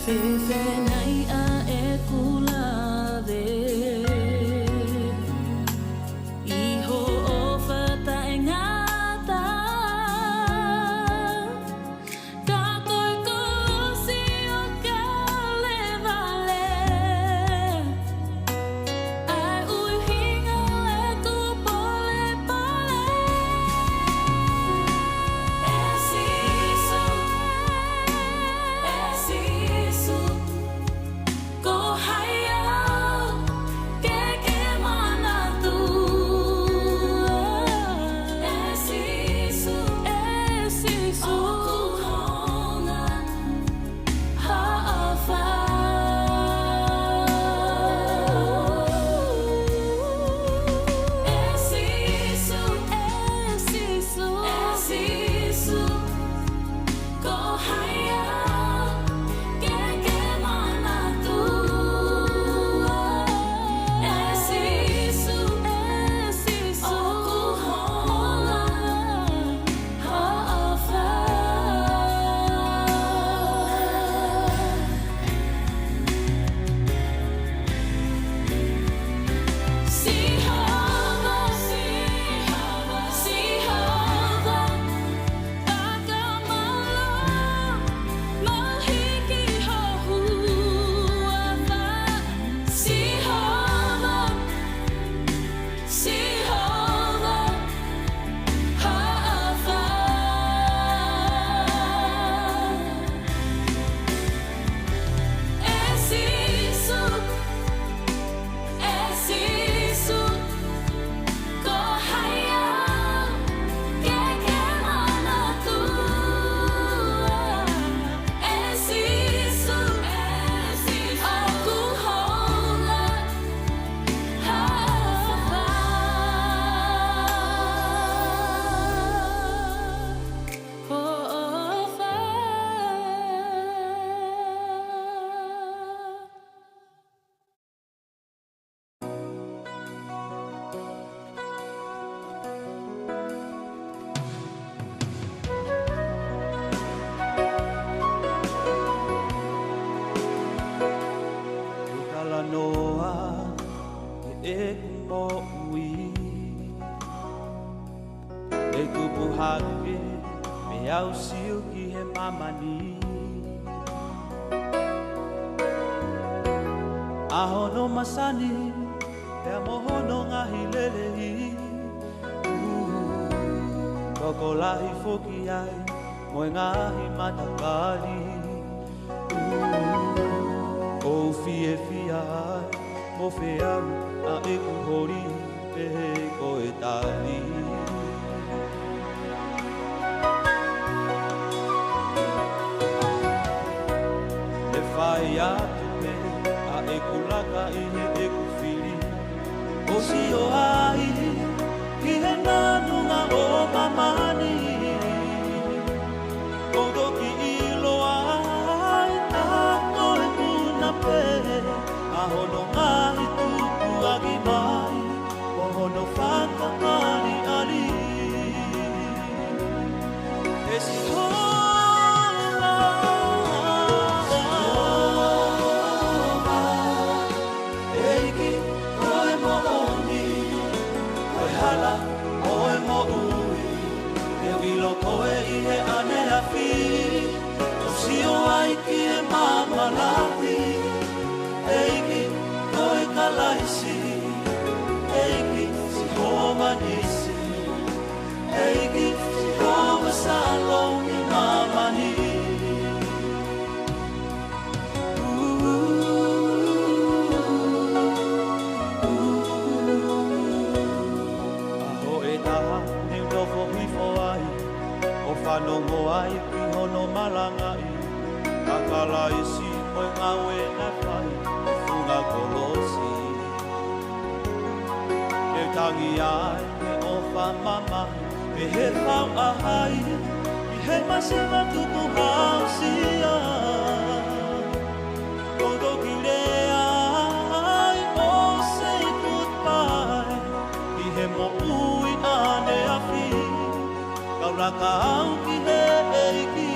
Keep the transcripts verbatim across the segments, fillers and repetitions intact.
Fēfē nai ʻa ʻeku lave ʻi hoʻo ʻofa taʻengata? Ka ko e kolosi ʻo Kalevale, ʻa e ʻuhinga ʻeku polepole. ʻE Sīsū, ʻe Sīsū, ko hai au ke ke manatu? ʻE Sīsū, ʻe Sīsū, ʻoku hounga hoʻo ʻofa. ʻE Sīsū, ʻe Sīsū, ʻe Sīsū, ko hai au ke ke manatu? ʻE Sīsū, ʻe Sīsū, ʻoku hounga hoʻo ʻofa. Sihova, Sihova, Sihova, fakamālō, mau hiki ho huafa. Sihova, Sihova, hoʻo ʻofa. ʻE Sīsū, ʻe Sīsū, ko hai au ke ke manatu? ʻE Sīsū, ʻe Sīsū, ʻoku hounga hoʻo ʻofa. Hoʻo ʻofa. Talanoa ʻeku moʻui, ʻe tupu hake pea u sio ki he māmani, ʻa hono masani pea mo hono ngaahi lelei. Tokolahi foki ai mo e ngaahi matakali, ʻoku ou fiefia ai mo feau ʻa ʻeku holi pehē ko e tali. ʻE fai atu pē ʻa ʻeku laka ʻi heʻeku fili, ʻo sio ai ki he nanunga ʻo māmani. ʻOku ou toki ʻiloa ai ʻa koe puna pē, ʻa hono ngaahi tukuakiʻi mai, ʻo hono fakaʻaliʻali. ʻE Sihova, ʻEiki, ko e moʻoni, ko e hala, ko e moʻui, ʻe ʻilo koe ʻi he ʻaneafi, ʻo sio ai ki he maama lahi. ʻEiki, ko e Kalaisi, ʻEiki, Sihova Nisi, ʻEiki, Sihova Shalom ʻi māmani. ʻAho ʻe taha ne u nofo hifo ai ʻo fanongo ai ki hono malangaʻi ʻa Kalaisi mo e ngāue naʻe fai ʻi he funga kolosi. Ne u tangi ai he ʻofa mamahi, pehē fau ʻa hai ʻi he masiva tukuhausia. ʻOku ou toki lea ai ʻo say goodbye ʻi he moʻui ʻaneafi, kau laka au ki he ʻEiki.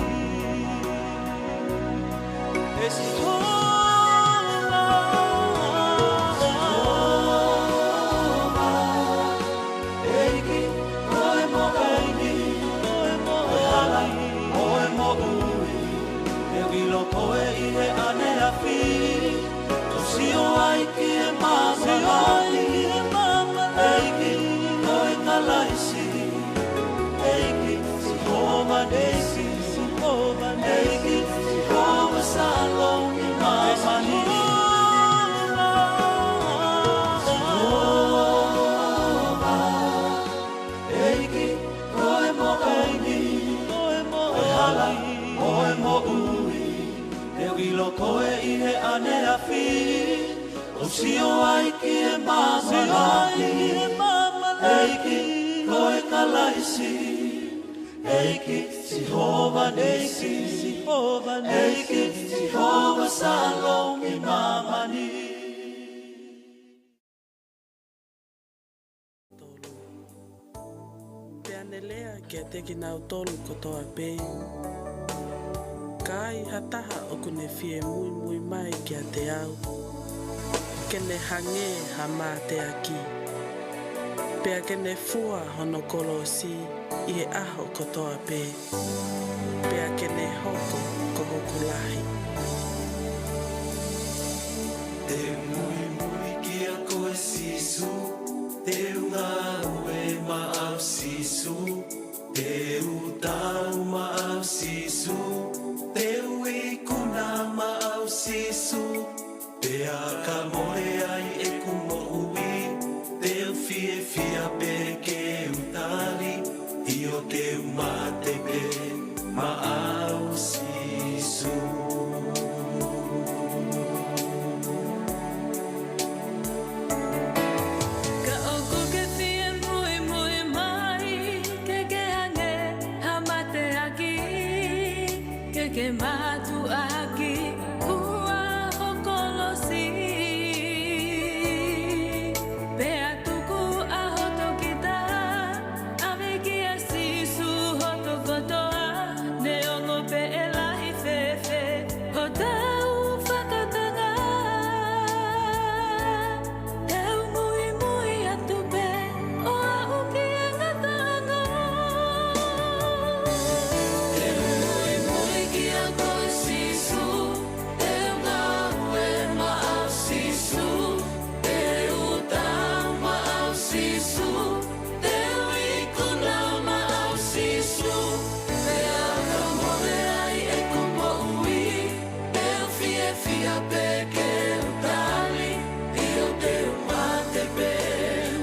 ʻE ʻEiki, ko e moʻui, ko e hala, ko e moʻui. Te u ʻilo koe ʻi he ʻaneafi, ʻo sio ai ki he māmani. ʻEiki, ko e Kalaisi. ʻEiki, Sihova Nisi, Sihova Nisi, Sihova Shalom ʻi māmani. Sihova, ʻEiki, ko e moʻui, ko e hala, ko e moʻui. Te u ʻilo koe ʻi he ʻaneafi, ʻo sio ai ki he māmani. ʻEiki, ko e Kalaisi. ʻEiki, Sihova Nisi, Sihova Nisi, ʻEiki, Sihova Shalom ʻi māmani. Tolu. Pea ne lea kiate kinautolu kotoa pē, Ka ai ha taha ʻoku ne fie muimui mai kiate au, ke ne hangē ha mateaki, pea ke ne fua hono kolosi ʻi he ʻaho kotoa pē, pea ke ne hoko ko hoku lahi. Te u muimui kia koe Sīsū, te u ngāue maʻau Sīsū, te u tau maʻau Sīsū, te u ikuna maʻau Sīsū, pea ka mole ai ʻeku moʻui, te u fiefia pē ke u tali, ʻio te u mate pē maʻau Sīsū. Ka ʻoku ke fie muimui mai, ke ke hangē ha mateaki, ke ke mātuʻaki, fua ho kolosi. Pea tuku ʻa hoto kita, ʻave kia Sīsū hoto kotoa, neongo pe ʻe lahi fēfē hotau fakatanga. Te u muimui atu pē ʻo aʻu ki he ngataʻanga. Te u muimui kia koe Sīsū, te u ngāue maʻau Sīsū, te u tau maʻau Sīsū, te u ikuna maʻau Sīsū, pea ka mole ai ʻeku moʻui, te u fiefia pē ke u tali, ʻio te u mate pē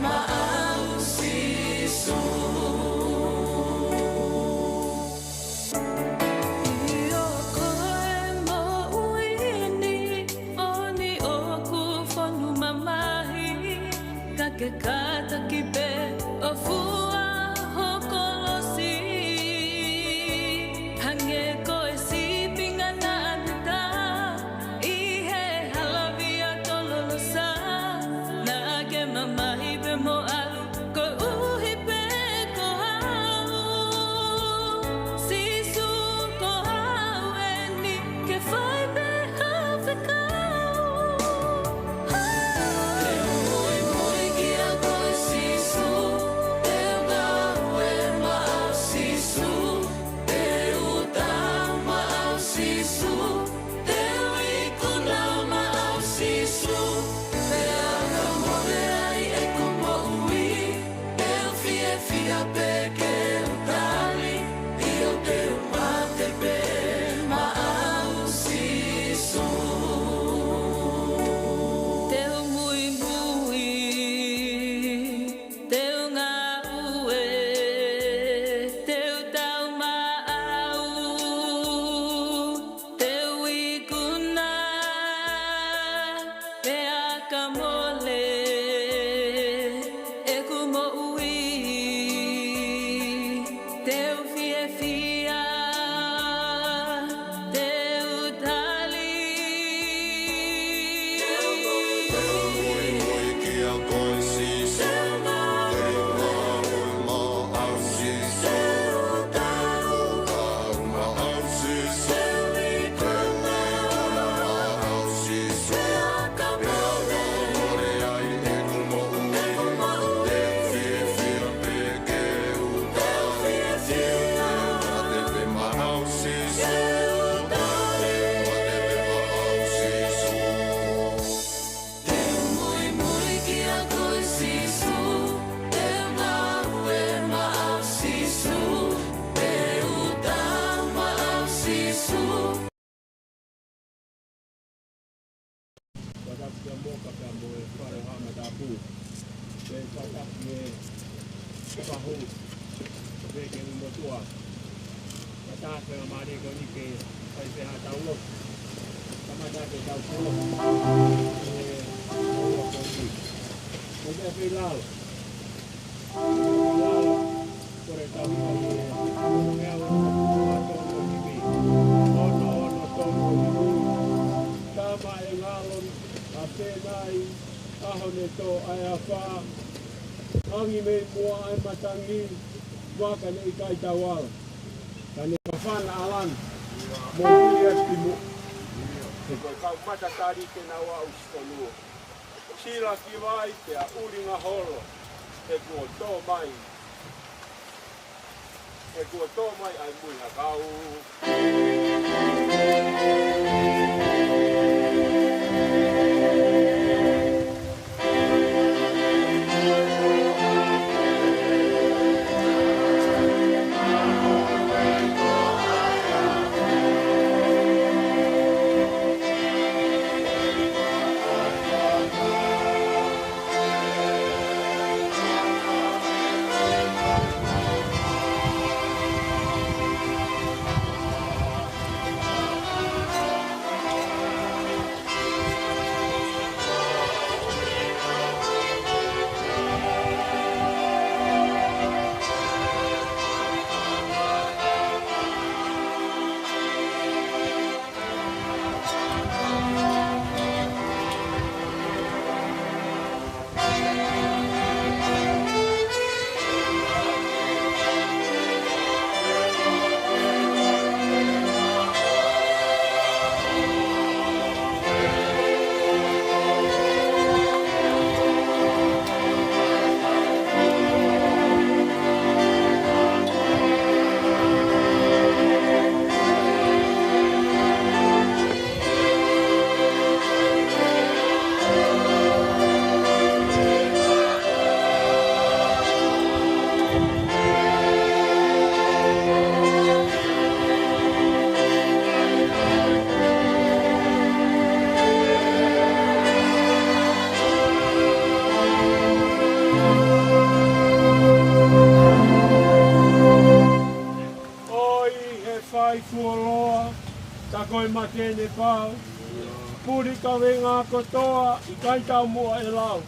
maʻau Sīsū. ʻIo ko e moʻui ni, ʻoni ʻoku fonu mamahi, ka ke kātaki pē ʻo fua ho kolosi. Hangē ko e sīpinga naʻa ne tā ʻi he halavi Pea mo ka pea mo e fale ʻo Haʻa Matapu. Pea fakatapu e fahu. Pea ke ni motuʻa. Ka tā pea mare ko ni ke fai pē haʻatau lotu. Kamata ke tau kolo. E, ua ko ni. Ko te pē lalo. Lalo. Ko e tau ia e. Meʻa o tolu nima. Ono, ono, tolu nima. Tama e ngalo a penai. ʻAho ne tō ʻa e afā, angi mei muʻa ʻa e matangi, vaka ne ʻikai tau ala. Ka ne fafana ʻa langi, mo vili atu ki muʻa. He ko e kau matatali te nau aʻusifonua. Sila ki vai pea ʻulinga holo, he kuo tō mai. He kuo tō mai ʻa e mui hakau. ʻOi he fai fuoloa, tā ko e mate ne pau. Puli kavenga kotoa, ʻikai taumuʻa e lau.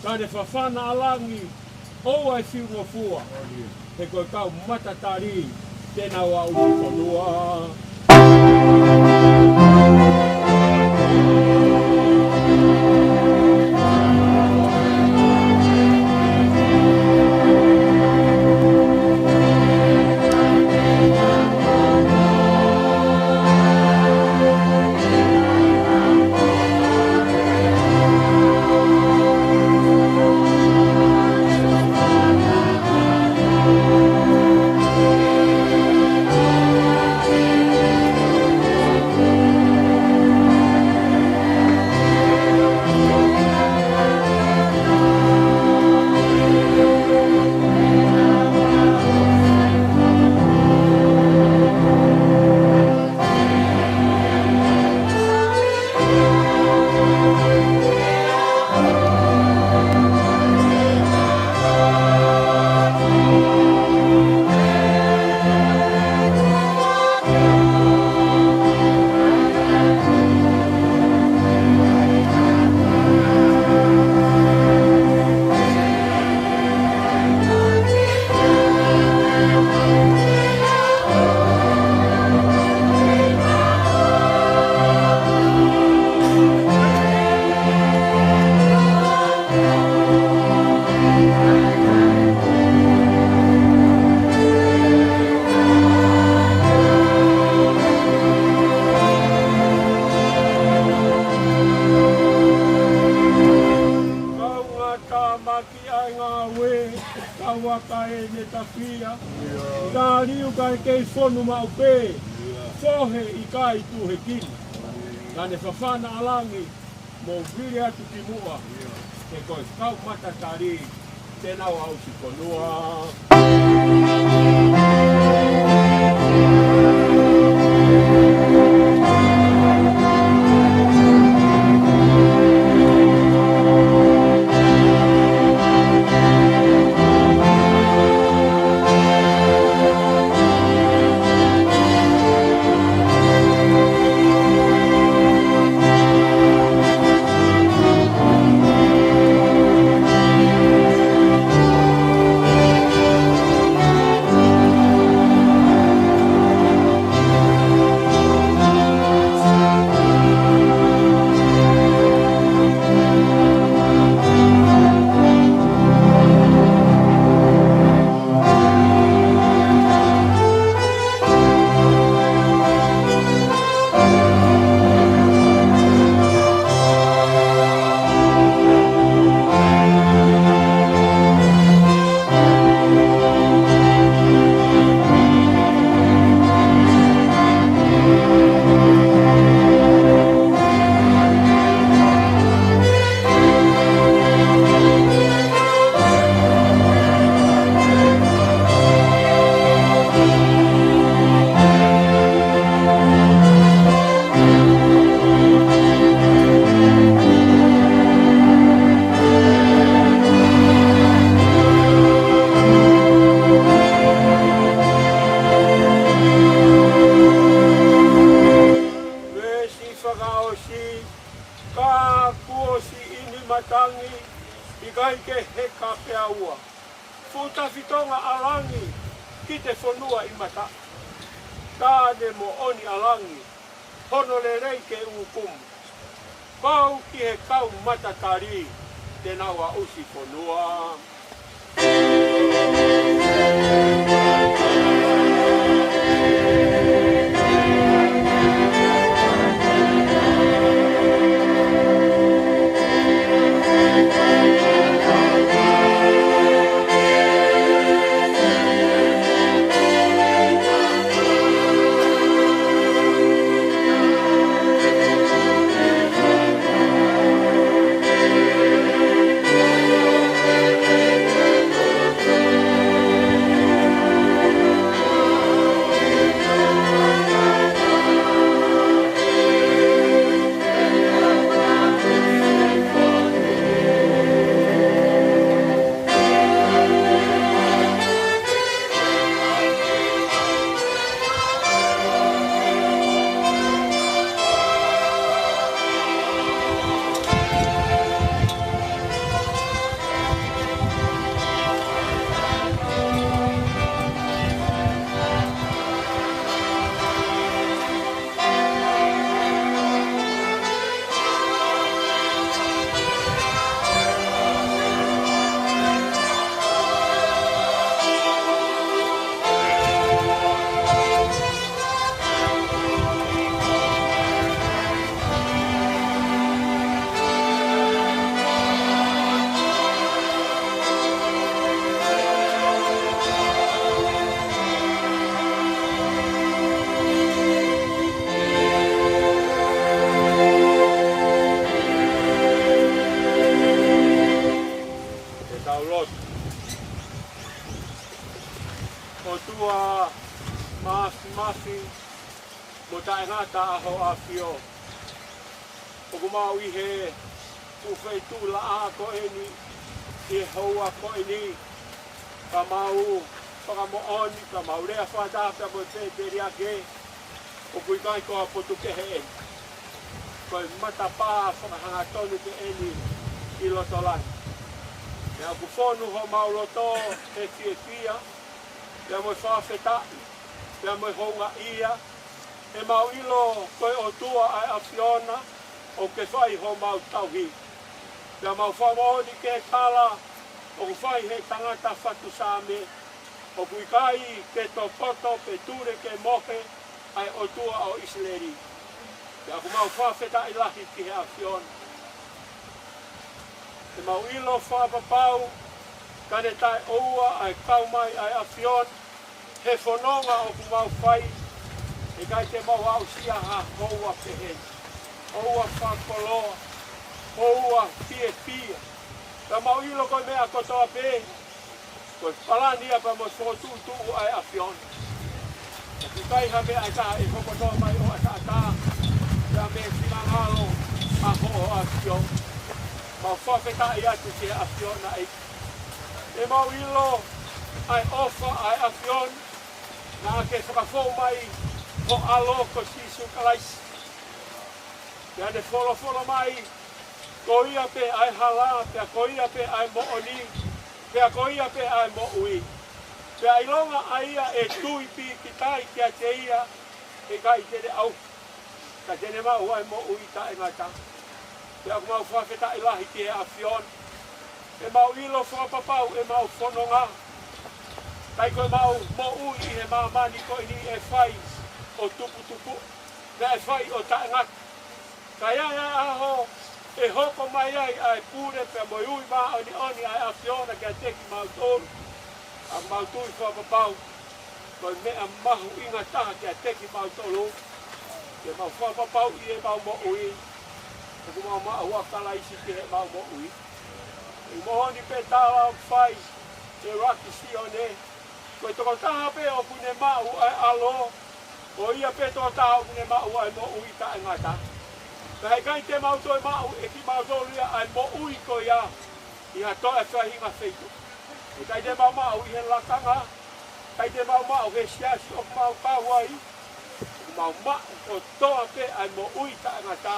Ka ne fafana ʻa langi, ʻoua ʻe fiu ngofua. He ko e kau matatali, te nau aʻusifonua. Kaungā tāmaki ʻa e ngāue, kau aka ʻene tafia. Ka liu kae kei fonu maʻu pē, fohe ʻikai tuʻu hekina. Ka ne fafana ʻa langi, mo vili atu ki muʻa. He ko e kau matatali, te nau aʻusifonua. Si, ka kuo siʻi ni matangi, ʻikai ke heka pea ua. Fuʻu tafitonga ʻa langi, ki te fonua ʻi mata. Ka ne moʻoni ʻa langi, hono lelei ke ʻukumu. Pau ki he kau matatali, te nau aʻusi fonua. Ke tau lotu. ʻOtua Māfimafi mo Taʻengata ʻa Hoʻo ʻAfio. ʻOku mau ʻi he fuʻu feituʻulaʻā ko eni, ʻi he houa ko eni, ka mau fakamoʻoni, ka mau lea fakataha pea mo e pēteliake, ʻoku ʻikai ko ha potu kehe eni. Ko e matapā fakahangatonu pē eni ʻi loto langi. Pea ʻoku fonu homau loto he fiefia, pea mo e fakafetaʻi, pea mo e houngaʻia, he mau ʻilo ko e ʻOtua ʻa e ʻAfiona, ʻoku ke fai homau tauhi. Pea mau fakamoʻoni ki he tala ʻoku fai he tangata fatu Saame, ʻoku ʻikai ke tokoto pe tule ke mohe ʻa e ʻOtua ʻo ʻIsileli. Pea ʻoku mau fakafetaʻi lahi ki he ʻAfiona. He mau ʻilo fakapapau, ka ne taʻeʻoua ʻa e kau mai ʻa e ʻAfiona, he fononga ʻoku mau fai, ʻe ʻikai te mau aʻusia ha houa pehē ni. Houa fakakoloa, houa fiefia. Ka mau ʻilo ko e meʻa kotoa pē, ko e palani ia pea mo e fokotuʻutuʻu ʻa e ʻAfiona. ʻOku ʻikai ha meʻa ʻe taha ʻe hoko noa mai ʻo ʻataʻatā, pea mei he finangalo ʻa Hoʻo ʻAfio. Mau fakafetaʻi atu ki he ʻAfiona ʻEiki. He mau ʻilo ʻa e ʻofa ʻa e ʻAfiona, naʻa ke fakafou mai ho ʻAlo ko Sīsū Kalaisi. Pea ne folofola mai, ko ia pē ʻa e hala, pea ko ia pē ʻa e moʻoni, pea ko ia pē ʻa e moʻui. Pea ʻilonga ʻa ia ʻe tui pīkitai kiate ia, ʻe ʻikai te ne ʻauha, ka te ne maʻu ʻa e moʻui taʻengata. Pea ʻoku mau fakafetaʻi lahi ki he ʻAfiona. He mau ʻilo fakapapau ʻemau fononga, ʻikai ko ʻemau moʻui ʻi he māmani ko eni ʻe fai ʻo tuputupu, naʻe fai ʻo taʻengata. Ka ʻe ʻi ai ʻa e ʻaho ʻe hoko mai ai ʻa e pule pea mo e ui māʻoniʻoni ʻa e ʻAfiona kiate kimautolu. ʻOku mau tui fakapapau ko e meʻa mahuʻinga taha kiate kimautolu, ke mau fakapapauʻi ʻemau moʻui, ʻoku mau maʻu ʻa Kalaisi ki heʻemau moʻui. ʻOku moʻoni pē tala ʻoku fai ʻe Laki Sione, ko e tokotaha pē ʻoku ne maʻu ʻa e ʻAlo, ko ia pē tokotaha ʻoku ne maʻu ʻa e moʻui taʻengata. Ka heʻikai te mau toe maʻu ʻe kimautolu ia ʻa e moʻui ko ia ʻi ha toe faʻahinga feituʻu. Heʻikai te mau maʻu ʻi he lakanga, ʻikai te mau maʻu he siasi ʻoku mau kau ai, ʻoku mau maʻu kotoa pē ʻa e moʻui taʻengata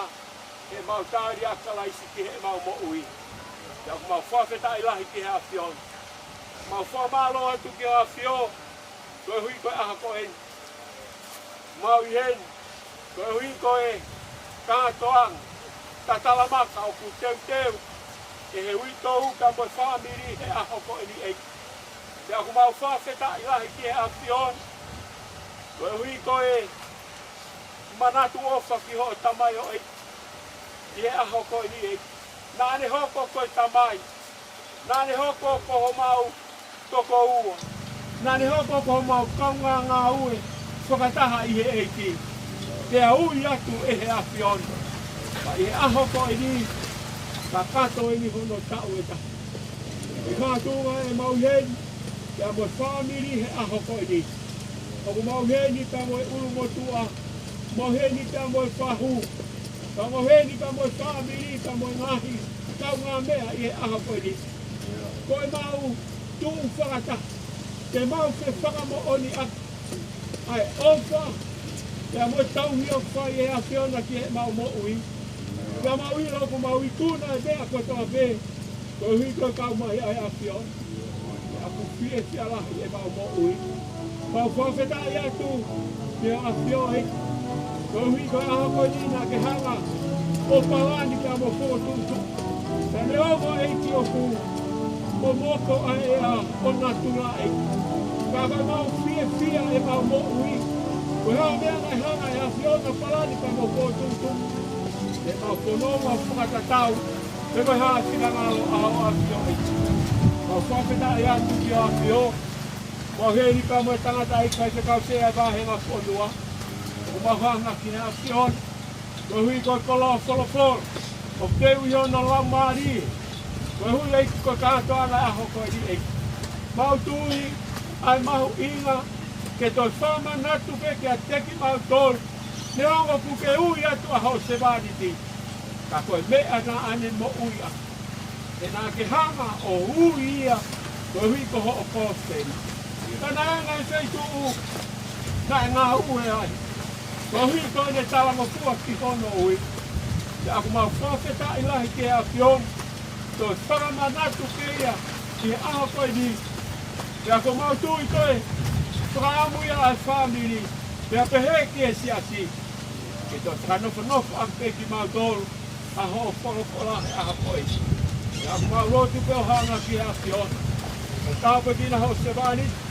ʻemau tali ʻa Kalaisi ki heʻemau moʻui. Pea ʻoku mau fakafetaʻi lahi ki he ʻAfiona. Mau fakamālō atu ki he ʻAfio, koeʻuhi ko e ʻaho ko eni. Mau ʻi heni, koeʻuhi ko e kātoanga, tatala maka ʻoku teuteu ʻe he uitou ka mo e fāmili he ʻaho ko eni ʻEiki. Pea ʻoku mau fakafetaʻi lahi ki he ʻAfiona, koeʻuhi ko e manatu ʻofa ki hoʻo tamaioʻeiki ʻi he ʻaho ko eni ʻEiki. Naʻa ne hoko ko e tamai. Naʻa ne hoko ko homau tokoua. Naʻa ne hoko ko homau kaungā ngāue fakataha ʻi he ʻEiki. Pea ui atu ʻe he ʻAfiona, pea ʻi he ʻaho ko eni, kakato eni hono taʻu ʻe taha. ʻI he mātuʻa ʻemau ʻi heni, pea mo e fāmili he ʻaho ko eni. ʻOku mau ʻi heni pea mo e ʻulumotuʻa, mau ʻi heni pea mo e fahu, pea mau ʻi heni pea mo e fāmili, pea mo e ngaahi kaungāmeʻa ʻi he ʻaho ko eni. Ko ʻemau tuʻu fakataha, ke mau fefakamoʻoniʻaki ʻa e ʻofa, pea mo e tauhi ʻoku fai ʻe he ʻAfiona ki heʻemau moʻui. Pea mau ʻilo ʻoku mau ikuna e meʻa kotoa pē, koeʻuhi ko e kau mai ʻa e ʻAfiona. Pea ʻoku fiefia lahi ʻemau moʻui. Mau fakafetaʻi atu ki he ʻAfio ē, koeʻuhi ko e ʻaho ko eni naʻa ke hanga ʻo palani pea mo fokotuʻutuʻu. Pea neongo ʻEiki ʻoku momoko ʻa e ʻea ʻo natula ʻEiki, ka ʻoku mau fiefia ʻemau moʻui. Ko e hā e meʻa naʻe hanga ʻe he ʻAfiona ʻo palani pea mo fokotuʻutuʻu, te mau fononga fakatatau pe ko e hā e finangalo ʻa hoʻo ʻAfio ʻEiki. Mau fakafetaʻi atu ki he ʻAfio. Mau ʻi heni pea mo e tangataʻeiki faifekau sea ʻa e vāhenga fonua. ʻOku mau hanga ki he ʻAfiona, koeʻuhi ko e koloa folofola ʻoku teu ʻi hono laumālie, koeʻuhi ʻEiki ko e kātoanga ʻo e ʻaho ko eni ʻEiki. Mau tui ʻa e mahuʻinga ke toe fakamanatu pē kiate kimautolu, neongo kuo ke ui atu ʻa hoʻo sevāniti, ka ko e meʻa naʻa ne moʻui ʻaki, he naʻa ke hanga ʻo ui ia koeʻuhi ko hoʻo kosipeli. Ka naʻe ʻi ai e feituʻu naʻe ngāue ai, koeʻuhi ko ʻene talangofua ki hono ui. Pea ʻoku mau fakafetaʻi lahi ki he ʻAfiona, toe fakamanatu pē ia ʻi he ʻaho ko eni. Pea ʻoku mau tui ko e fakaʻamu ia ʻa e fāmili, pea pehē ki he siasi, ke toe fakanofonofo ʻaki pē kimautolu ʻa hoʻo folofola he ʻaho ko eni. Pea ʻoku mau lotu pē ʻo hanga ki he ʻAfiona, ʻo tāpuekina hoʻo sevāniti,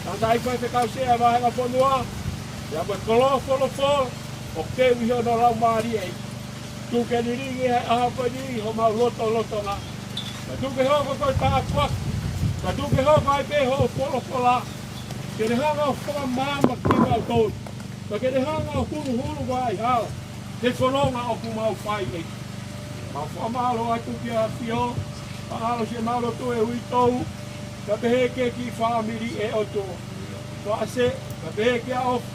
tangataʻeiki faifekau sea ʻa e vāhenga fonua, pea mo e koloa folofola ʻoku teu ʻi hono laumālie. Tuku ke lilingi he ʻaho ko eni homau lotolotonga. Ka tuku ke hoko ko e tāpuaki. Ka tuku ke hoko ai pē hoʻo folofola, ke ne hanga ʻo fakamaama kimautolu, ka ke ne hanga ʻo huluhulu vaʻa hala he fononga ʻoku mau fai ʻEiki. Mau fakamālō atu ki he ʻAfio, fakamālō siʻemau lotu ʻa e uitou, ka pehē ki he kiʻi fāmili ʻe ʻOtua. Faʻa se, ka pehē ki he ʻofa,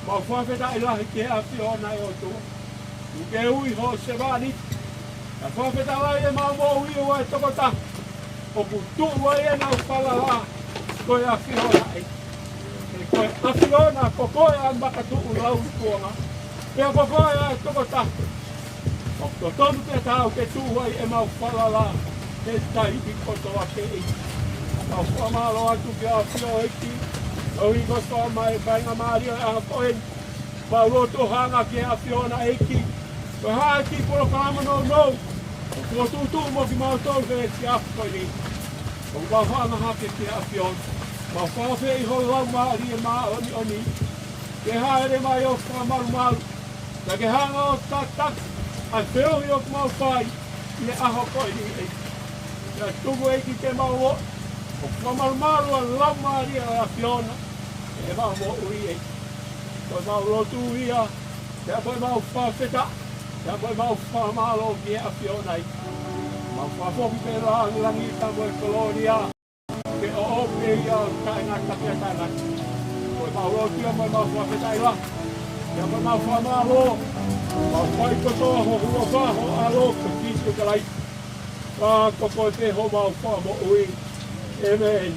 mau fakafetaʻi lahi ki he ʻAfiona ʻe ʻOtua. Tuku ke ui hoʻo sevāniti, ka fakafetaʻi lahi ʻemau moʻui ʻa e tokotaha ʻoku tuʻu ai ʻenau falala, ko e ʻAfiona ʻEiki. He ko e ʻAfiona, ko koe ʻa e makatuʻu lauikuonga. Pea ko koe ʻa e tokotaha ʻoku totonu pē ke tau ke tuʻu ai ʻemau falala he taimi kotoa pē ʻEiki. Mau fakamālō atu ki he ʻAfio ʻEiki, ʻo hiko soa mai e faingamālie ʻa e ʻaho ko eni. Mau lotu ʻo hanga ki he ʻAfiona ʻEiki, ko e hā e kiʻi polokalama nounou ʻoku fokotuʻutuʻu mo kimautolu he efiafi ko eni. ʻOku mau hanga hake ki he ʻAfiona, mau fakaafeʻi ho Laumālie Māʻoniʻoni ke hāʻele mai ʻo fakamalumalu, ka ke hanga ʻo tataki ʻa e feohi ʻoku mau fai ʻi he ʻaho ko eni ʻEiki. Pea tuku ʻEiki ke mau ō ʻo fakamalumalu ʻa e Laumālie ʻo e ʻAfiona ʻi heʻemau moʻui ʻEiki. Ko ʻemau lotu ia, pea ko ʻemau fakafetaʻi, pea ko ʻemau fakamālō ki he ʻAfiona ʻEiki. Mau fakafoki pē e langilangi pea mo e kolōlia ke ʻoʻou pē ia ʻo taʻengata pea taʻengata. Ko ʻemau lotu ia mo ʻemau fakafetaʻi lahi, pea mo ʻemau fakamālō, mau fai kotoa ʻi ho huafa, ho ʻAlo ko Sīsū Kalaisi. Ka ko koe pē homau Fakamoʻui. ʻĒmeni.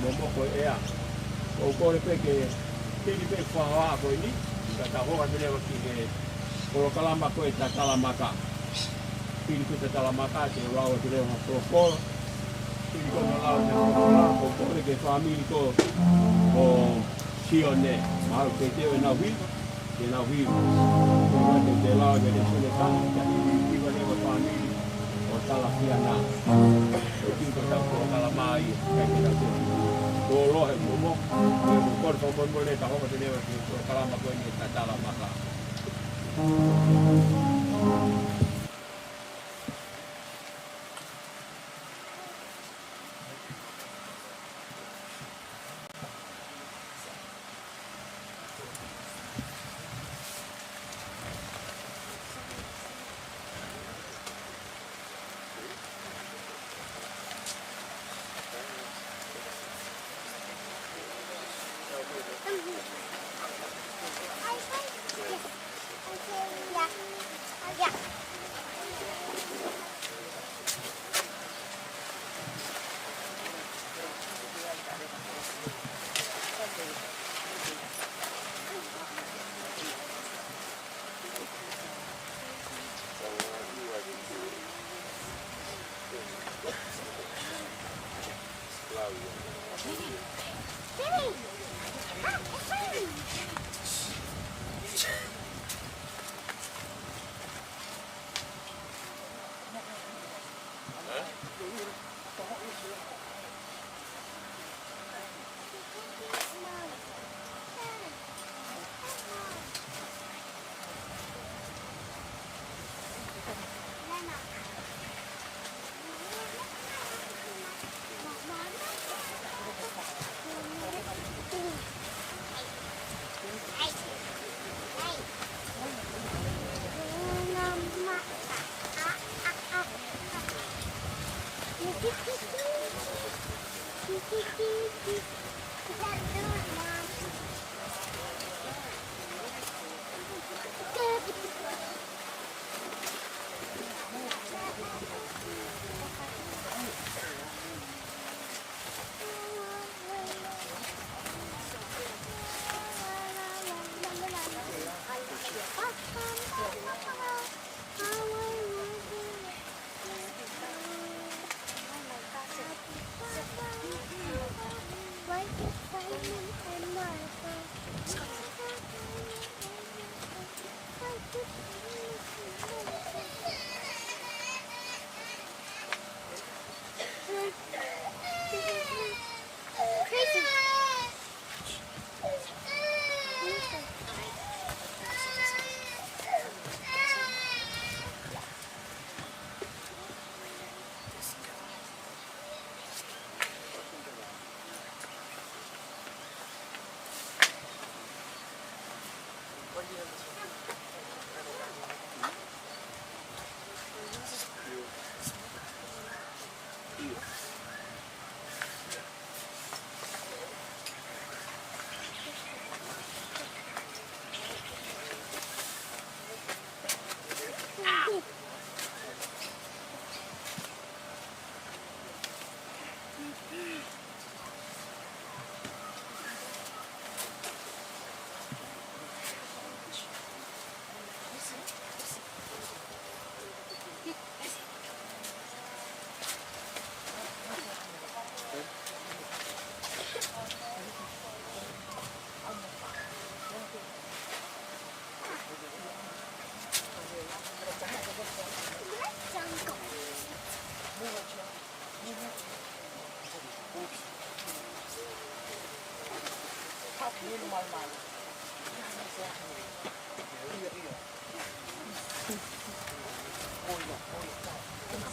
Momoko ʻea. ʻOku ou kole pē ke hili pē fakahoa ko eni, ka tau hoko atu leva ki he polokalama ko e Tatala Maka. Hili ko e Tatala Maka, te u lau atu leva ha folofola. Hili ko hono lau ʻa e folofola, ʻoku ou kole ki he fāmili ko, ko Sione, mahalo ʻoku teuteu ʻenau hiva, ke nau hiva. Ko ia te u lau ʻa e lēsoni ʻe taha, ka hili hiva leva fāmili ʻo Talafiana. ʻOku ʻikai ko e tau polokalama ia, kae ke tau tō loa he momoko, ʻoku ou kole fakamolemole, tau hoko atu leva ki he polokalama ko eni Tatala Maka.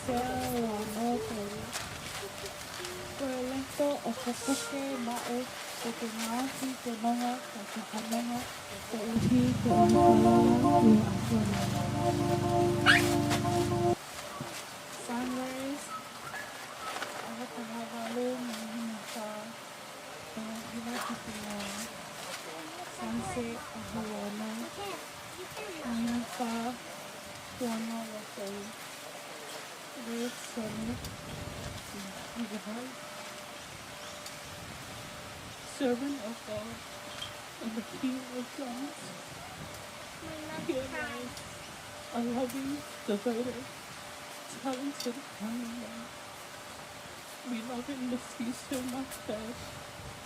Sea ua noa tolu. Ko e loto ʻoku puke maʻu, ko e ngaohi ke nonga, ko e kahanonga, koeʻuhi ko e ʻofa ʻa e ʻOtua. Sunrise, ʻaho taha valu mei he fā, ʻaho hiva ki he ua. Sunset, ʻaho ono mei he fā, ua noa ua tolu. Red, seven, ʻaho hiva. servant of God and the King of kings. Here lies a loving, devoted, talented young man. We love and miss you so much, Dad.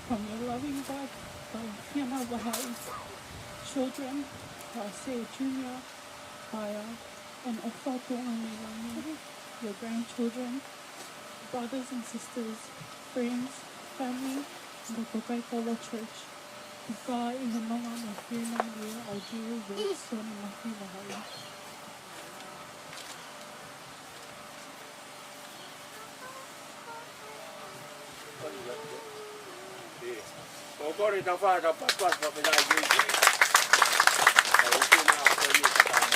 From your loving wife, Fiona Vahaʻi, children, Isaiah Junior, Kaya, and ʻOfa Tuʻangameilani, your grandchildren, brothers and sisters, friends, family, and the Coca-Cola Church. Ka ʻi he nonga mo Fiona, I do with Sonny Maki Vahaʻi. Ko kore tau fai tau pāpā, pāpā nai ki. Tau utu na, ko ia ka tau.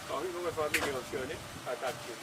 Kau hiko me family o Sione, ka taki.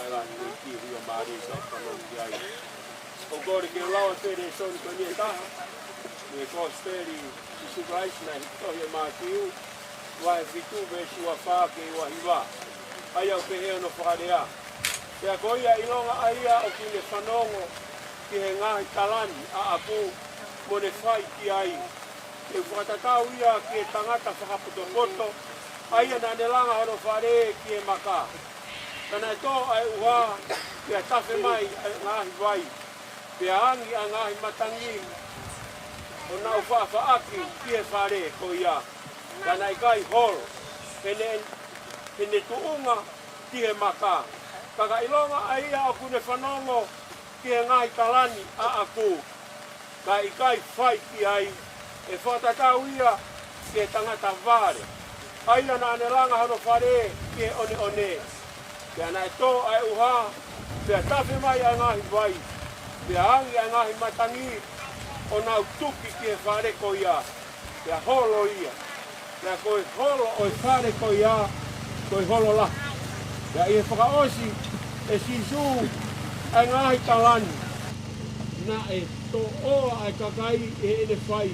Ela ki he kiʻi huia mālie ʻoku fanongo ki ai. ʻOku ou kole ke u lau atu e lēsoni ko eni ʻe taha mei he Kosipeli ʻa Sīsū Kalaisi naʻe tohi ʻe Mātiu, vahe fitu, veesi ua fā ki he ua hiva. ʻA ia ʻoku pehē hono fakalea: Pea ko ia ʻilonga ʻa ia ʻoku ne fanongo ki he ngaahi tala ni ʻaʻaku, mo ne fai ki ai, te u fakatatau ia ki he tangata fakapotopoto, ʻa ia naʻa ne langa hono fale ki he maka. Ka naʻe tō ʻa e ʻuha, pea tafe mai ʻa e ngaahi vai, pea angi ʻa e ngaahi matangi, ʻo nau faʻafaʻaki ki he fale ko ia. Ka naʻe ʻikai holo heʻene, heʻene tuʻunga ki he maka. Ka ka ʻilonga ʻa ia ʻoku ne fanongo ki he ngaahi tala ni ʻaʻaku, kae ʻikai fai ki ai, ʻe fakatatau ia ki he tangata vale, ʻa ia naʻa ne langa hono fale ki he ʻoneʻone. Pea naʻe tō ʻa e ʻuha, pea tafe mai ʻa e ngaahi vai, pea angi ʻa e ngaahi matangi, ʻo nau tuki ki he fale ko ia, pea holo ia. Pea ko e holo ʻo e fale ko ia, ko e holo lahi. Pea ʻi he fakaʻosi ʻe Sīsū ʻa e ngaahi tala ni, naʻe toʻoa ʻa e kakai ʻi heʻene fai,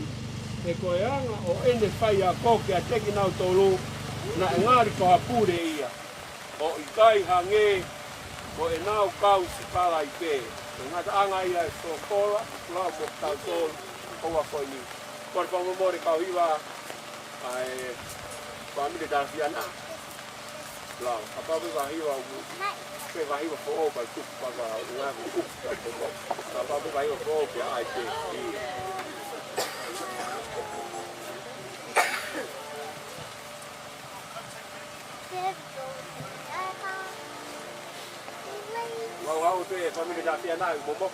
he ko e anga ʻo ʻene faiako kiate kinautolu, naʻe ngali ko ha pule ia, ʻo ʻikai hangē ko ʻenau kau sikalaipe. Ko e ngataʻanga ia e sokola, lau mo kitautolu, ʻo ua ko eni. Kole fakamolemole kau hiva, ʻa e fāmili Talafiana. Lau, kapau ʻoku ʻi ai ha hiva ʻoku, pe ha hiva foʻou, pea tuku, pea ka ua ʻoku tuku, kapau ʻoku ʻi ai ha hiva foʻou, pea ʻai pē. Mau haʻu pē fāmili Talafiana ʻi momo.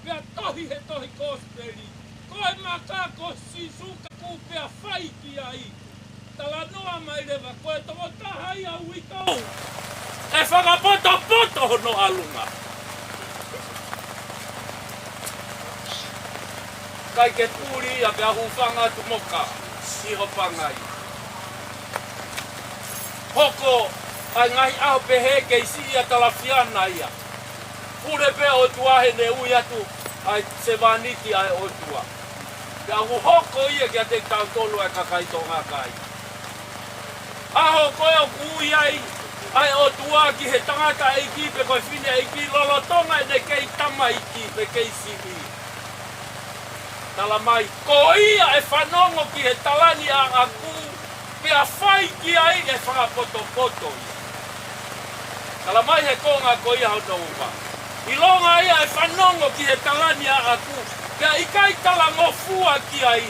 Pea tohi he tohi Kosipeli, ko e maka ko Sīsū ka ʻoku pea fai ki ai. Talanoa mai leva, ko e tokotaha ia uitou ʻe fakapotopoto hono ʻalunga. ʻIkai ke puli ia pea hūfanga atu moka ʻi ho pangai. Hoko ʻa e ngaahi ʻaho pehē kei siʻi ʻa Talafiana ia. Pule pē ʻOtua heʻene ui atu ʻa e sevāniti ʻa e ʻOtua. Pea ʻoku hoko ia kiate kitautolu ʻa e kakai Tonga kai. ʻAho ko ē ʻoku ui ai ʻa e ʻOtua ki he tangataʻeiki pe ko e fineʻeiki lolotonga ʻene kei tamaiki pe kei siʻi. Tala mai, ko ia ʻe fanongo ki he tala ni ʻaʻaku, pea fai ki ai ʻe fakapotopoto ia. Tala mai he konga ko ia hono ua. ʻIlonga ia ʻe fanongo ki he tala ni ʻaʻaku, pea ʻikai talangofua ki ai,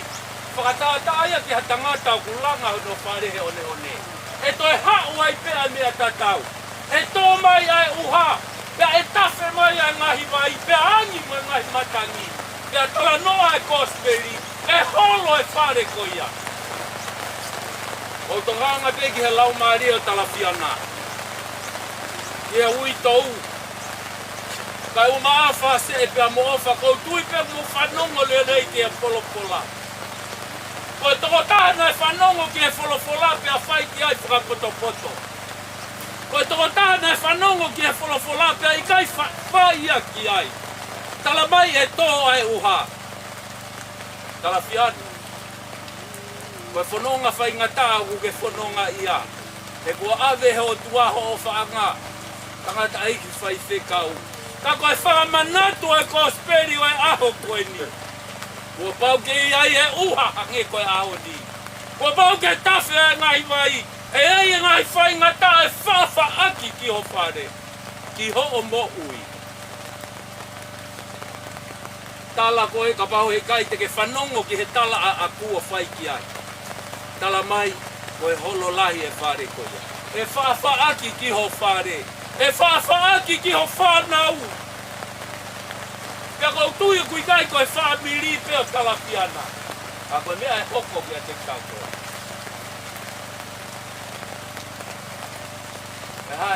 fakatātā ia ki ha tangata ʻoku langa hono fale he ʻoneʻone. ʻE toe haʻu ai pē ʻa e meʻa tatau. ʻE tō mai ʻa e ʻuha, pea ʻe tafe mai ʻa e ngaahi vai, pea angi mo e ngaahi matangi. Pea talanoa e Kosipeli, ʻe holo e fale ko ia. ʻOku ou tokanga pē ki he laumālie ʻo Talafiana. Ki he uitou. Kae ʻumaʻā fāseʻe pea mo ʻofa, ʻoku ou tui pē mou fanongo lelei ki he folofola. Ko e tokotaha naʻe fanongo ki he folofola pea fai ki ai fakapotopoto. Ko e tokotaha naʻe fanongo ki he folofola pea ʻikai fa-, fai ia ki ai. Tala mai ʻe tō ʻa e ʻuha. Talafiana. Ko e fononga faingataʻa ʻoku ke fononga ia. He kuo ʻave he ʻOtua hoʻo ʻofaʻanga. Tangataʻeiki faifekau. Ka ko e fakamanatu ʻa e Kosipeli ʻo e ʻaho ko eni. Kuo pau ke ʻi ai e ʻuha hangē ko e ʻaho ni. Kuo pau ke tafe e ngaahi vai. ʻE ʻi ai e ngaahi faingataʻa ʻe faʻafaʻaki ki ho fale. Ki hoʻo moʻui. Tala ko ē kapau heʻikai te ke fanongo ki he tala ʻaʻaku ʻo fai ki ai. Tala mai, ko e holo lahi e fale ko ia. ʻE faʻafaʻaki ki ho fale. ʻE faʻafaʻaki ki ho fānau. Pea ʻoku ou tui ʻoku ʻikai ko e fāmili pē ʻo Talafiana. Ka ko e meʻa ʻe hoko kiate kitautolu. Ko e hā,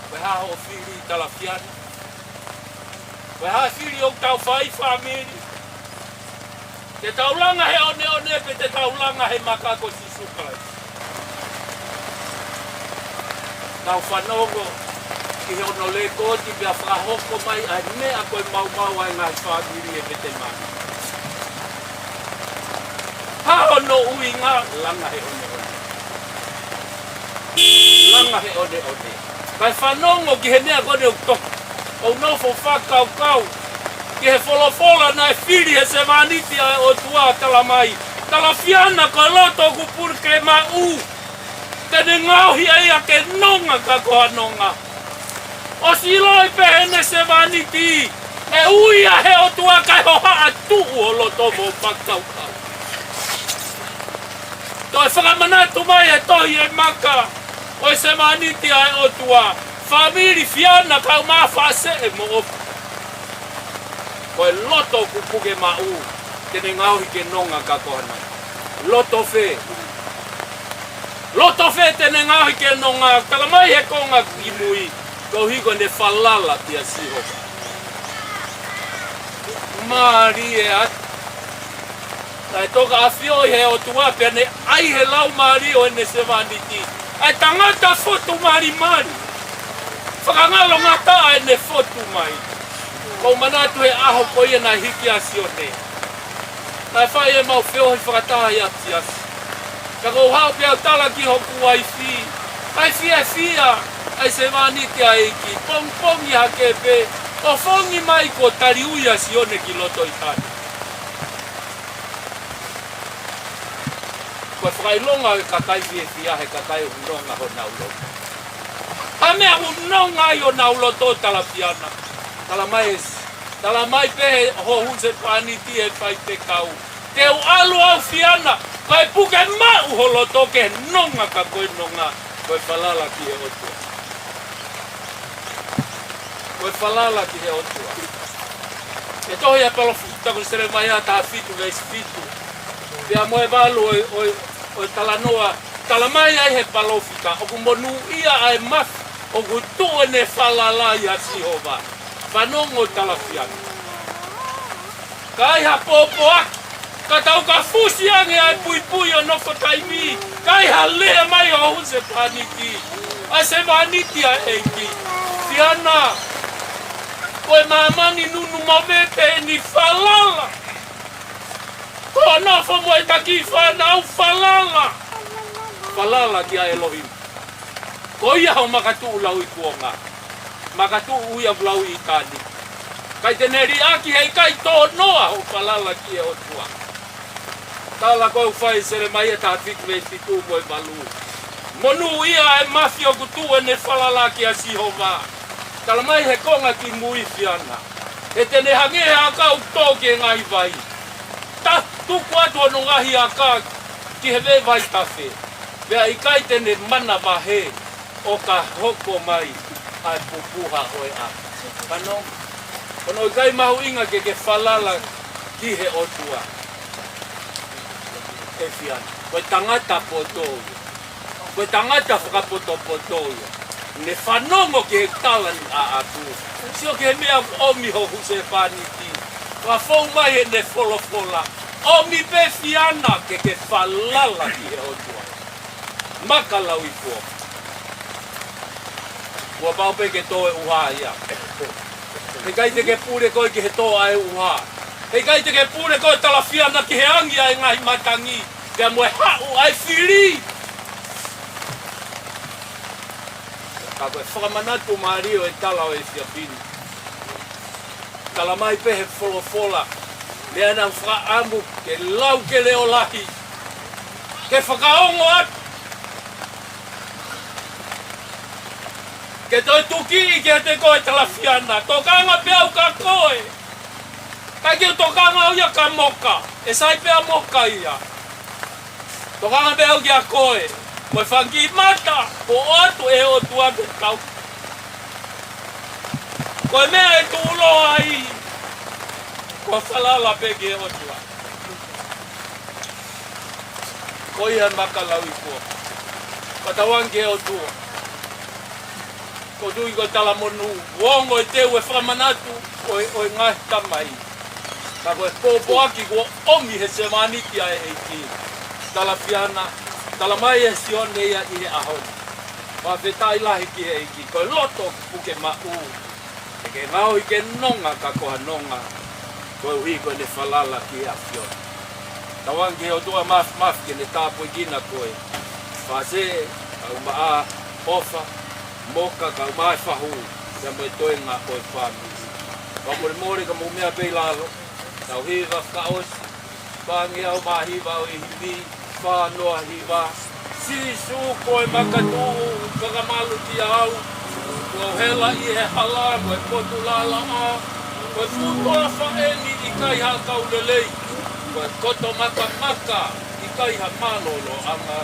ko e hā hoʻo fili Talafiana? Ko e hā e fili ʻoku tau fai fāmili? Te tau langa he ʻoneʻone pe te tau langa he maka ko Sīsū Kalaisi? Tau fanongo ki hono lēkooti pea fakahoko mai ʻa e meʻa ko e maumau ʻa e ngaahi fāmili ʻi he Ketesemane. Hā hono ʻuhinga? Langa he ʻoneʻone. Langa he ʻoneʻone. Kae fanongo ki he meʻa ko eni ʻoku tohi. ʻOu nofo fakakaukau ki he folofola naʻe fili he sevāniti ʻa e ʻOtua, tala mai, Talafiana, ko e loto ʻoku puke maʻu, te ne ngaohi ʻe ia ke nonga ka ko ha nonga. ʻOsi ʻiloʻi pē heʻene sevāniti, ʻe ui ia he ʻOtua kae hohaʻa tuʻu ho loto mo fakakaukau. Toe fakamanatu mai e tohi e maka ʻo e sevāniti ʻa e ʻOtua, fāmili, Fiana, kae ʻumaʻā fāseʻe mo ʻofa. Ko e loto ʻoku puke maʻu, te ne ngaohi ke nonga ka ko ha nonga. Loto fē? Loto fē te ne ngaohi ke nonga? Tala mai he konga kimui, koeʻuhi ko ʻene falala kia Sihova. Mālie atu. Naʻe toka ʻafioʻi he ʻOtua pea ne ʻai he laumālie ʻo ʻene sevāniti ʻa e tangata fotu malimali. Fakangalongataʻa ʻene fotu mai. ʻOku ou manatu he ʻaho ko ia naʻe hiki ʻa Sione, naʻe fai ʻemau feohi fakataha ʻi ʻapi siasi. Ka ʻoku ou haʻu pea u tala ki hoku uaifi, ʻa e fiefia ʻa e sevāniti ʻa e ʻEiki, pongipongi hake pē, ʻofongi mai kuo taliui ʻa Sione ki loto ʻi tani. Ko e fakaʻilonga ʻo e kakai fiefia he kakai ʻoku nonga honau loto. ʻA e meʻa ʻoku nonga ai honau loto, Talafiana. Tala mai ʻe, tala mai pē he ho husepāniti, ʻe faifekau, te u ʻalu au Fiana, kae puke maʻu ho loto ke nonga ka ko e nonga, ko e falala ki he ʻOtua. Ko e falala ki he ʻOtua. ʻE tohi ʻa e palōfita ko Selemaia taha fitu veesi fitu pea mo e valu ʻo e, ʻo e, ʻo e talanoa. Tala mai ai he palōfita, ʻoku monūʻia ʻa e mafi ʻoku tuʻu ʻene falala ʻia Sihova. Fanongo Talafiana. Ka ai ha pōpoaki, ka tau ka fusi ange ʻa e puipui ʻo nofo taimi, ka ai ha lea mai ʻo husepāniti, ʻa e sevāniti ʻa e ʻEiki. Fiana, ko e māmani nunu mavete ni, falala. Ko e nofo mo e taki fānau, falala. Falala kia ʻElohimi. Ko ia hoʻo makatuʻu lauikuonga. Makatuʻu ia ʻoku lauʻitāniti. ʻIkai te ne liʻaki, heʻikai tō noa hoʻo falala ki he ʻOtua. Tala ko ē ʻoku fai ʻe Selemaia taha fitu veesi fitu mo e valu. Monūʻia ʻa e mafi ʻoku tuʻu ʻene falala kia Sihova. Tala mai he konga kimui, Fiana, he te ne hangē ha ʻakau tō ki he ngaahi vai. Ta tuku atu hono ngaahi aka ki he veʻe vaitafe, pea ʻikai te ne manavahē ʻo ka hoko mai ʻa e pupuha ʻo e ʻaho. Ka no, ko hono ʻikai mahuʻinga ke ke falala ki he ʻOtua, ʻe Fiana. Ko e tangata poto ia. Ko e tangata fakapotopoto ia. Ne fanongo ki he tala ni ʻaʻaku. Sio ki he meʻa ʻoku ʻomi ho husepāniti. Fakafou mai ʻene folofola. ʻOmi pē, Fiana, ke ke falala ki he ʻOtua. Maka lauikuonga. Kuo pau pē ke tō e ʻuha ia. Heʻikai te ke pule koe ki he tō ʻa e ʻuha. Heʻikai te ke pule koe, Talafiana, ki he angi ʻa e ngaahi matangi pea mo e haʻu ʻa e fili. Ka ko e fakamanatu mālie ʻo e tala ʻo e efiafi ni. Tala mai pē he folofola, meʻa naʻa ku fakaʻamu ke lau ke leʻo lahi, ke fakaongo atu, ke toe tukiʻi kiate koe, Talafiana. Tokanga pē au kia koe. ʻIkai ke u tokanga au ia kia Moka. ʻE sai pē ʻa Moka ia. Tokanga pē au kia koe. Ko e fanga kiʻi mata kuo ʻoatu ʻe he ʻOtua ke tau. Ko e meʻa ʻe tuʻuloa ai, ko e falala pē ki he ʻOtua. Ko ia, maka lauikuonga. Ka tauange ki he ʻOtua. Ko e tui ko e talamonū, ongo e teu e fakamanatu ʻo e, ʻo e ngaahi tamai. Ka ko e pōpoaki kuo ʻomi he sevāniti ʻa e ʻEiki. Talafiana, tala mai ʻe Sione ia ʻi he ʻaho ni. Fakafetaʻi lahi ki he ʻEiki, ko e loto puke maʻu. Ke ke ngaohi ke nonga ka ko ha nonga, koeʻuhi ko ʻene falala ki he ʻAfiona. Tauange ki he ʻOtua Māfimafi ke ne tāpuekina koe, Fase, kae ʻumaʻā ʻOfa, Moka, kae ʻumaʻā e fahu, pea mo e toenga ʻo e fāmili. Fakamolemole ka mou meʻa pē ʻi lalo, tau hiva fakaʻosi. Fāngeau mā hiva ʻo e himi, fā noa hiva. Sīsū, ko e makatuʻu, fakamalu kiate au, kuo u hela ʻi he hala mo e potu lalaʻā, ko e fuʻu toafa eni, ʻikai ha kau lelei, ko e koto makamaka, ʻikai ha mālōlōʻanga.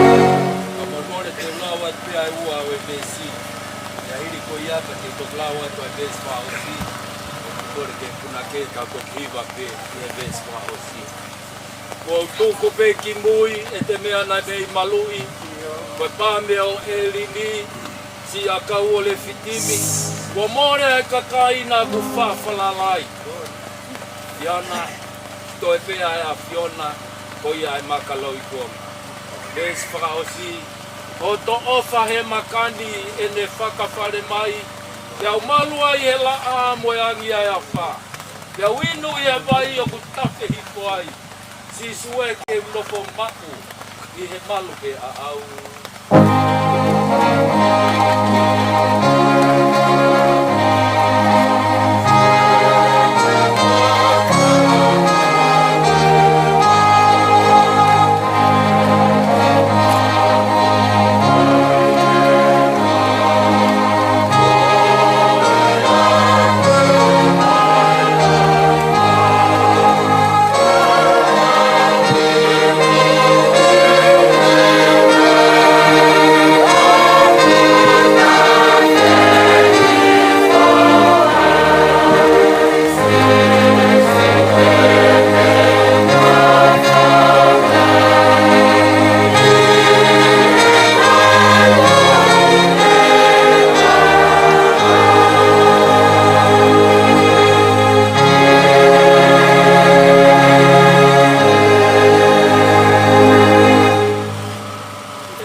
Fakamolemole te u lau atu pē ʻa e ua ʻo e veesi. Pea hili ko ia pea te u toki lau atu ʻa e veesi fakaʻosi. Kole ke punake ka u toki hiva pē ʻi he veesi fakaʻosi. Kuo u tuku pē ki mui ʻete meʻa naʻe mei maluʻi, ko e pame ʻo ʻElini, siʻi ʻakau ʻo Lefitimi, kuo mole ʻa e kakai naʻa ku faʻa falala ai. Fiana, toe pē ʻa e ʻAfiona, Ko ia ʻa e maka lauikuonga. Veesi fakaʻosi, ʻo toʻofa he maka ni ʻene fakafale mai, ʻi heʻene malu ai he laʻā mo e angi ʻa e afā. Pea u inu ʻi he vai ʻoku tafe hifo ai. Sīsū ē, ke u nofo maʻu ʻi he malu pē ʻaʻau.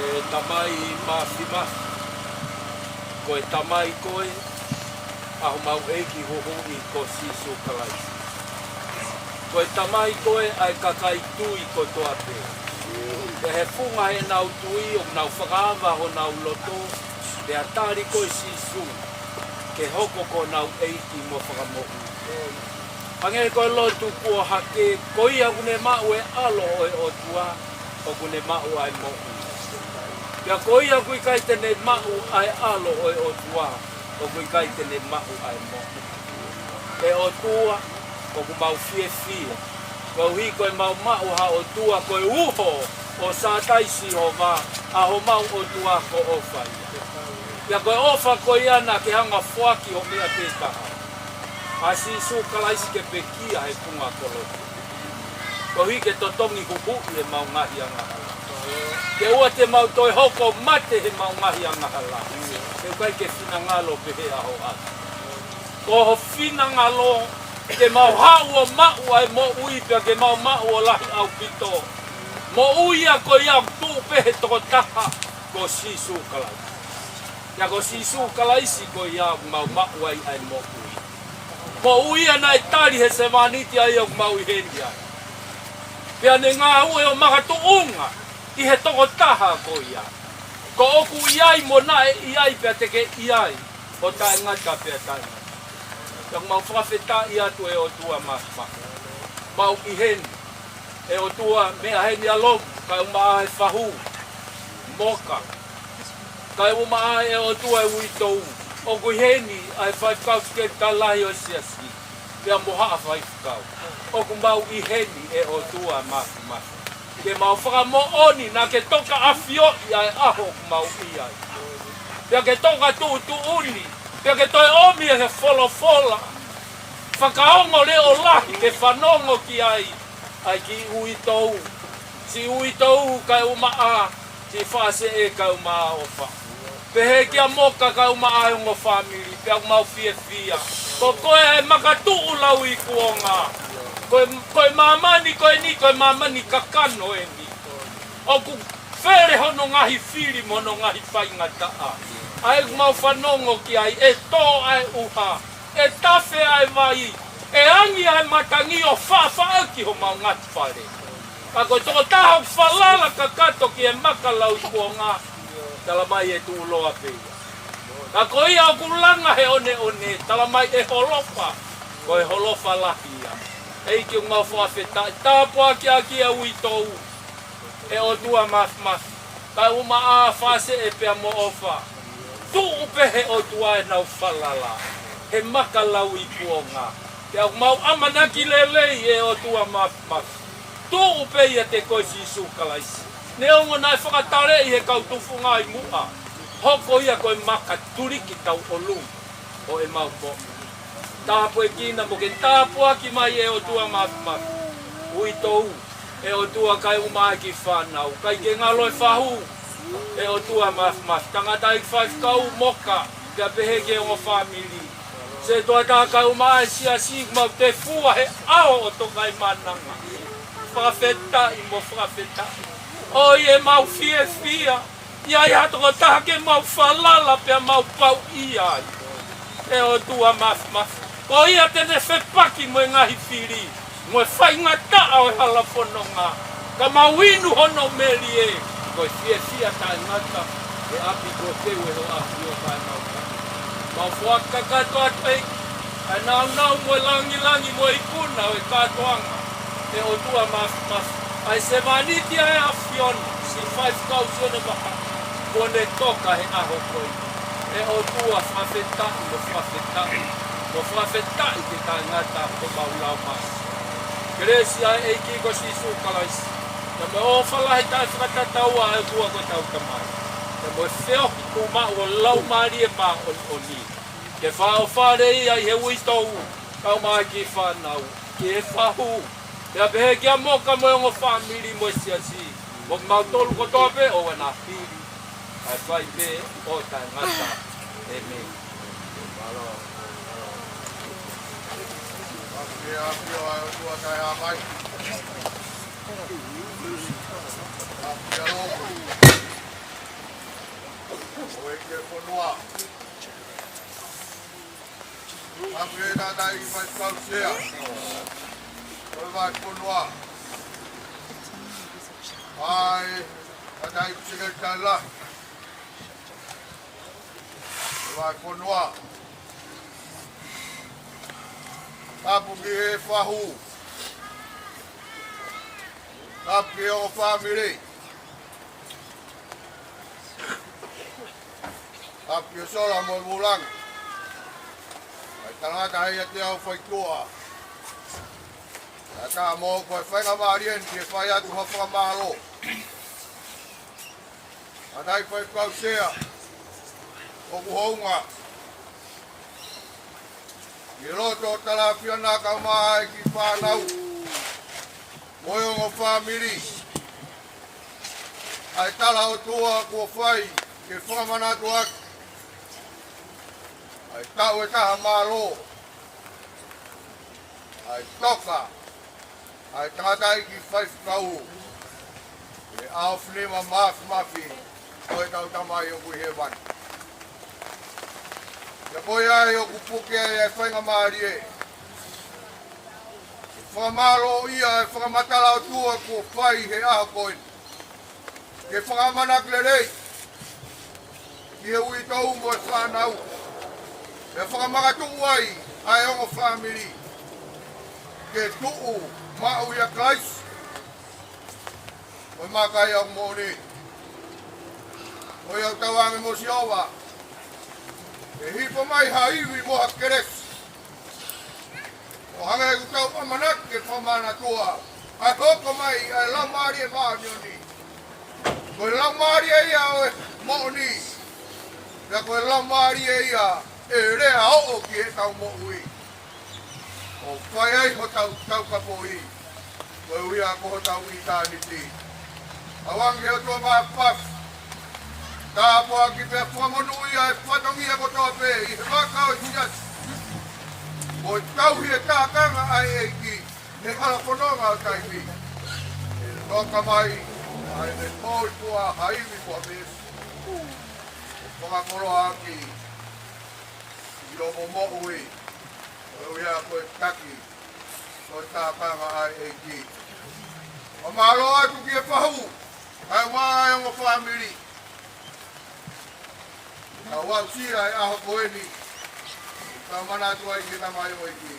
ʻE Tamai Mafimafi, ko e Tamai koe ʻa homau ʻEiki Huhuʻi ko Sīsū Kalaisi. Ko e Tamai koe ʻa e kakai tui kotoa pē. Pea he funga ʻenau tui ʻoku nau fakaava honau loto, pea tali koe Sīsū ke hoko ko honau ʻEiki mo Fakamoʻui. Hangē ko e lotu kuo hake, ko ia ʻoku ne maʻu e ʻAlo ʻo e ʻOtua, ʻoku ne maʻu ʻa e moʻui. Pea ko ia ʻoku ʻikai te ne maʻu ʻa e ʻAlo ʻo e ʻOtua, ʻoku ʻikai te ne maʻu ʻa e moʻui. ʻE ʻOtua, ʻoku mau fiefia koeʻuhi ko ʻemau maʻu ha ʻOtua ko e uho ʻo Sātai Sihova, ʻa homau ʻOtua ko ʻOfa ia. Pea ko e ʻofa ko ia naʻa ke hanga foaki ho meʻa pē taha, ʻa Sīsū Kalaisi, ke pekia he funga kolosi, koeʻuhi ke totongi huhuʻi ʻemau ngaahi angahala. Ke ʻoua te mau toe hoko ʻo mate heʻemau ngaahi angahala, he ʻoku ʻikai ke finangalo pehē ʻa ho ʻAlo. Ko ho finangalo ke mau haʻu ʻo maʻu ʻa e moʻui, pea ke mau maʻu ʻo lahi ʻaupito. Moʻui ia ko ia ʻoku tuʻu pē he tokotaha ko Sīsū Kalaisi. Pea ko Sīsū Kalaisi ko ia ʻoku mau maʻu ai ʻa e moʻui. Moʻui ia naʻe tali he sevāniti ʻa ia ʻoku mau ʻi heni ai. Pea ne ngāue ʻo makatuʻunga ʻi he tokotaha ko ia. Ko ʻoku ʻi ai mo naʻe ʻi ai pea te ke ʻi ai, ʻo taʻengata pea taʻengata. Pea ʻoku mau fakafetaʻi atu ʻe ʻOtua Mafimafi. Mau ʻi heni, ʻe ʻOtua, meʻa heni ʻa Lomu, kae ʻumaʻā e fahu, Moka, kae ʻumaʻā ʻe ʻOtua e uitou. ʻOku ʻi heni ʻa e faifekau sekelitali lahi ʻo e siasi, pea mo haʻa faifekau. ʻOku mau ʻi heni ʻe ʻOtua Mafimafi, ke mau fakamoʻoni naʻa ke toka ʻafioʻi ʻa e ʻaho ʻoku mau ʻi ai. Pea ke toka tuʻutuʻuni, pea ke toe ʻomi ʻa e folofola fakaongo leʻo lahi ke fanongo ki ai ʻa e kiʻi uitou, siʻi uitou kae ʻumaʻā siʻi faʻaseʻe kae ʻumaʻā ʻofa. Pehē kia Moka kae ʻumaʻā e ongo fāmili, pea ʻoku mau fiefia. Ko koe ʻa e makatuʻu lauikuonga. Ko e, ko e māmani ko eni, ko e māmani kakano eni. ʻOku fele hono ngaahi fili mo hono ngaahi faingataʻa. ʻA ia ʻoku mau fanongo ki ai, ʻe tō ʻa e ʻuha, ʻe tafe ʻa e vai, ʻe angi ʻa e matangi ʻo faʻafaʻaki homau ngaahi fale. Ka ko e tokotaha ʻoku falala kakato ki he maka lauikuonga, tala mai ʻe tuʻuloa pē ia. Ka ko ia ʻoku langa he ʻoneʻone, tala mai ʻe holofa, ko e holofa lahi ia. ʻEiki, ʻoku mau fakafetaʻi, tāpuakiʻaki ʻa e uitou, ʻe ʻOtua Mafimafi, kae ʻumaʻā faʻaseʻe pea mo ʻofa. Tuʻu pē he ʻOtua ʻenau falala he maka lauikuonga. Pea ʻoku mau ʻamanaki lelei, ʻe ʻOtua Mafimafi, tuʻu pē ʻiate koe Sīsū Kalaisi. Neongo naʻe fakataleʻi he kau tufunga ʻi muʻa, hoko ia ko e maka tuliki tauʻolunga ʻo ʻemau moʻui. Tāpuekina mo ke tāpuaki mai, ʻe ʻOtua Mafimafi, uitou, ʻe ʻOtua, kae ʻumaʻā e kiʻi fānau, ʻikai ke ngalo e fahu, ʻe ʻOtua Mafimafi, tangataʻeiki faifekau Moka, pea pehē ki he ongo fāmili. Setuata kae ʻumaʻā e siasi, mau tefua he ʻao ʻo Tokaimaʻananga. Fakafetaʻi mo fakafetaʻi. ʻOi, ʻemau fiefia. ʻI ai ha tokotaha ke mau falala pea mau pau ʻi ai. ʻE ʻOtua Māfimafi, ko ia te ne fepaki mo e ngaahi fili, mo e faingataʻa ʻo e hala fononga. Ka mau inu hono melie, ko e fiefia taʻengata ʻi he ʻapi kuo teu ʻe ho ʻAfio, kae mau ka. Mau foaki kakato atu ʻEiki ʻa e nāunau mo e langilangi mo e ikuna ʻo e kātoanga, ʻe ʻOtua Māfimafi, ʻa e sevāniti ʻa e ʻAfiona, siʻi Faifekau Sione Vaka, kuo ne toka he ʻaho ko eni. ʻE ʻOtua, fakafetaʻi mo fakafetaʻi mo fakafetaʻi ke taʻengata homau lau mai. Kelesi ʻa e ʻEiki ko Sīsū Kalaisi, pea mo e ʻofa lahi taʻefakatataua ʻa e ʻOtua ko hotau Tamai, pea mo e feohi tuʻumaʻu ʻo e Laumālie Māʻoniʻoni, ke fakaʻofoʻofa ia ʻi he uitou, kae ʻumaʻā e kiʻi fānau, ki he fahu, pea pehē kia Moka mo e ongo fāmili mo e siasi, mo kimautolu kotoa pē ʻoku na fili, kae fai pē ʻo taʻengata. ʻĒmeni. ʻOku ke fonua. Tapu ki he tangataʻeiki faifekau sea ʻo e vahefonua. ʻA e tangataʻeiki sekelitali lahi ʻo e vahefonua. Tapu ki he fahu. Tapu ki he ongo fāmili. Tapu ki he sola mo e vūlangi. Kae tangata ai ʻiate au faitoʻo. Kae ʻatā moʻoku ʻa e faingamālie ni ke fai atu ha fakamālō. Tangataʻeiki faifekau sea, ʻoku hounga ʻi he loto ʻo Talafiana kae ʻumaʻā e kiʻi fānau mo e ongo fāmili, ʻa e tala ʻOtua kuo fai ke fakamanatu atu ʻa e taʻu ʻe taha mālō ʻa e toka ʻa e tangataʻeiki faifekau ʻi he ʻaofinima māfimafi ʻo ʻetau Tamai ʻoku ʻi hēvani. Pea ko ia ai ʻoku puke ai ʻa e faingamālie ke fakamālōʻia e fakamatala ʻOtua kuo fai he ʻaho ko eni, ke fakamanatu lelei ki he uitou mo e fānau, pea fakamakatuʻu ai ʻa e ongo fāmili ke tuʻu maʻu ʻia Kalaisi, ʻo e maka ia ʻoku moʻoni. ʻOiauē, tauange mo Sihova ke hifo mai ha ivi mo ha kelesi, ʻo hangē ʻoku tau ʻamanaki ke fakamanatua ʻa e hoko mai ʻa e Laumālie Māʻoniʻoni. Ko e Laumālie ia ʻo e moʻoni, pea ko e Laumālie ia ʻe lea ʻo aʻu ki heʻetau moʻui, ʻo fai ai hotau taukapoʻi koeʻuhi ko hotau ʻitāniti. Tauange ki he ʻOtua Māfimafi, tāpuaki pea fakamonūʻia e fatongia kotoa pē ʻi he vaka ʻo e siasi, mo e tauhi e tākanga ʻa e ʻEiki he hala fononga ʻo taimi. ʻE toka mai ʻa e meʻa hōifua ha ivi mo ha veesi, ʻo fakakoloa ʻaki ʻi hoʻomo moʻui, koeʻuhi ko e taki ʻo e tākanga ʻa e ʻEiki. ʻO mālō atu ki he fahu, kae ʻumaʻā e ongo fāmili, ʻoku aʻusia e ʻaho ko eni, fakamanatu ai ki he tamaioʻeiki.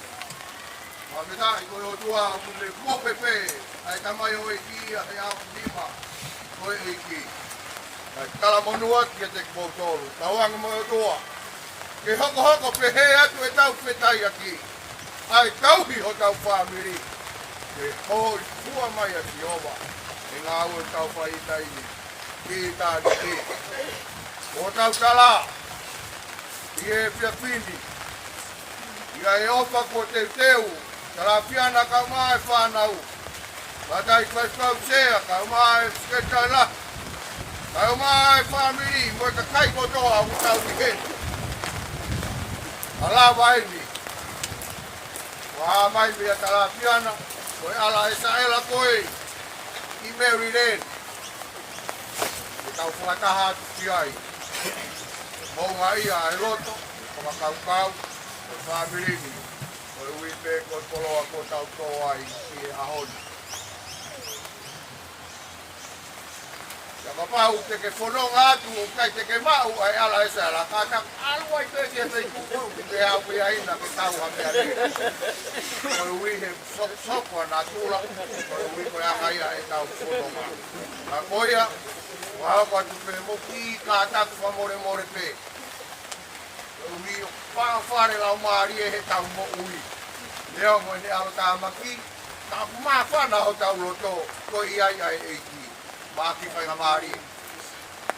Fakafetaʻi ko e ʻOtua ʻoku ne mohe pē ʻa e tamaioʻeiki ia he ʻaofinima ʻo e ʻEiki. Kae talamonū atu kiate kimoutolu, tauange mo e ʻOtua ke hokohoko pehē atu ʻetau fetaiaki, ʻa e tauhi hotau fāmili, ke hōifua mai ʻa Sihova he ngāue ʻoku tau fai he taimi ni ki ʻitāniti. ʻOku tau tala ʻi he efiafi ni, ʻi he ʻofa kuo teuteu, Talafiana kae ʻumaʻā e fānau, tangataʻeiki faifekau sea kae ʻumaʻā e sekelitali lahi, kae ʻumaʻā e fāmili mo e kakai kotoa ʻoku tau ʻi heni. ʻA lava eni, ʻoku hā mai meia Talafiana, Ko e ʻAlaesaela ko ē ʻi Maryland, ke tau fakataha atu ki ai. Moʻungaʻia e loto, fakakaukau, ko e fāmili ni, koeʻuhi pē ko e koloa kuo tau tō ai ʻi he ʻaho ni. Kapau te ke fononga atu ʻoku ʻikai te ke maʻu ʻa e ʻAlaesaela, kātaki ʻalu ai pē ki he Facebook, ʻoku ke haʻu pē ai na ke tau ha meʻa ni. Koeʻuhi he sokosokoʻi ʻa natula, koeʻuhi ko e ʻaho ia ʻetau fononga. Ka ko ia, ʻoku ou ʻoatu pē mo e kiʻi kātaki fakamolemole pē. Koeʻuhi ʻoku fāfale laumālie heʻetau moʻui. Neongo ʻene ʻalotāmaki, ka ʻoku māfana hotau loto, ko e ʻi ai ʻa e ʻEiki. Maʻa ki faingamālie.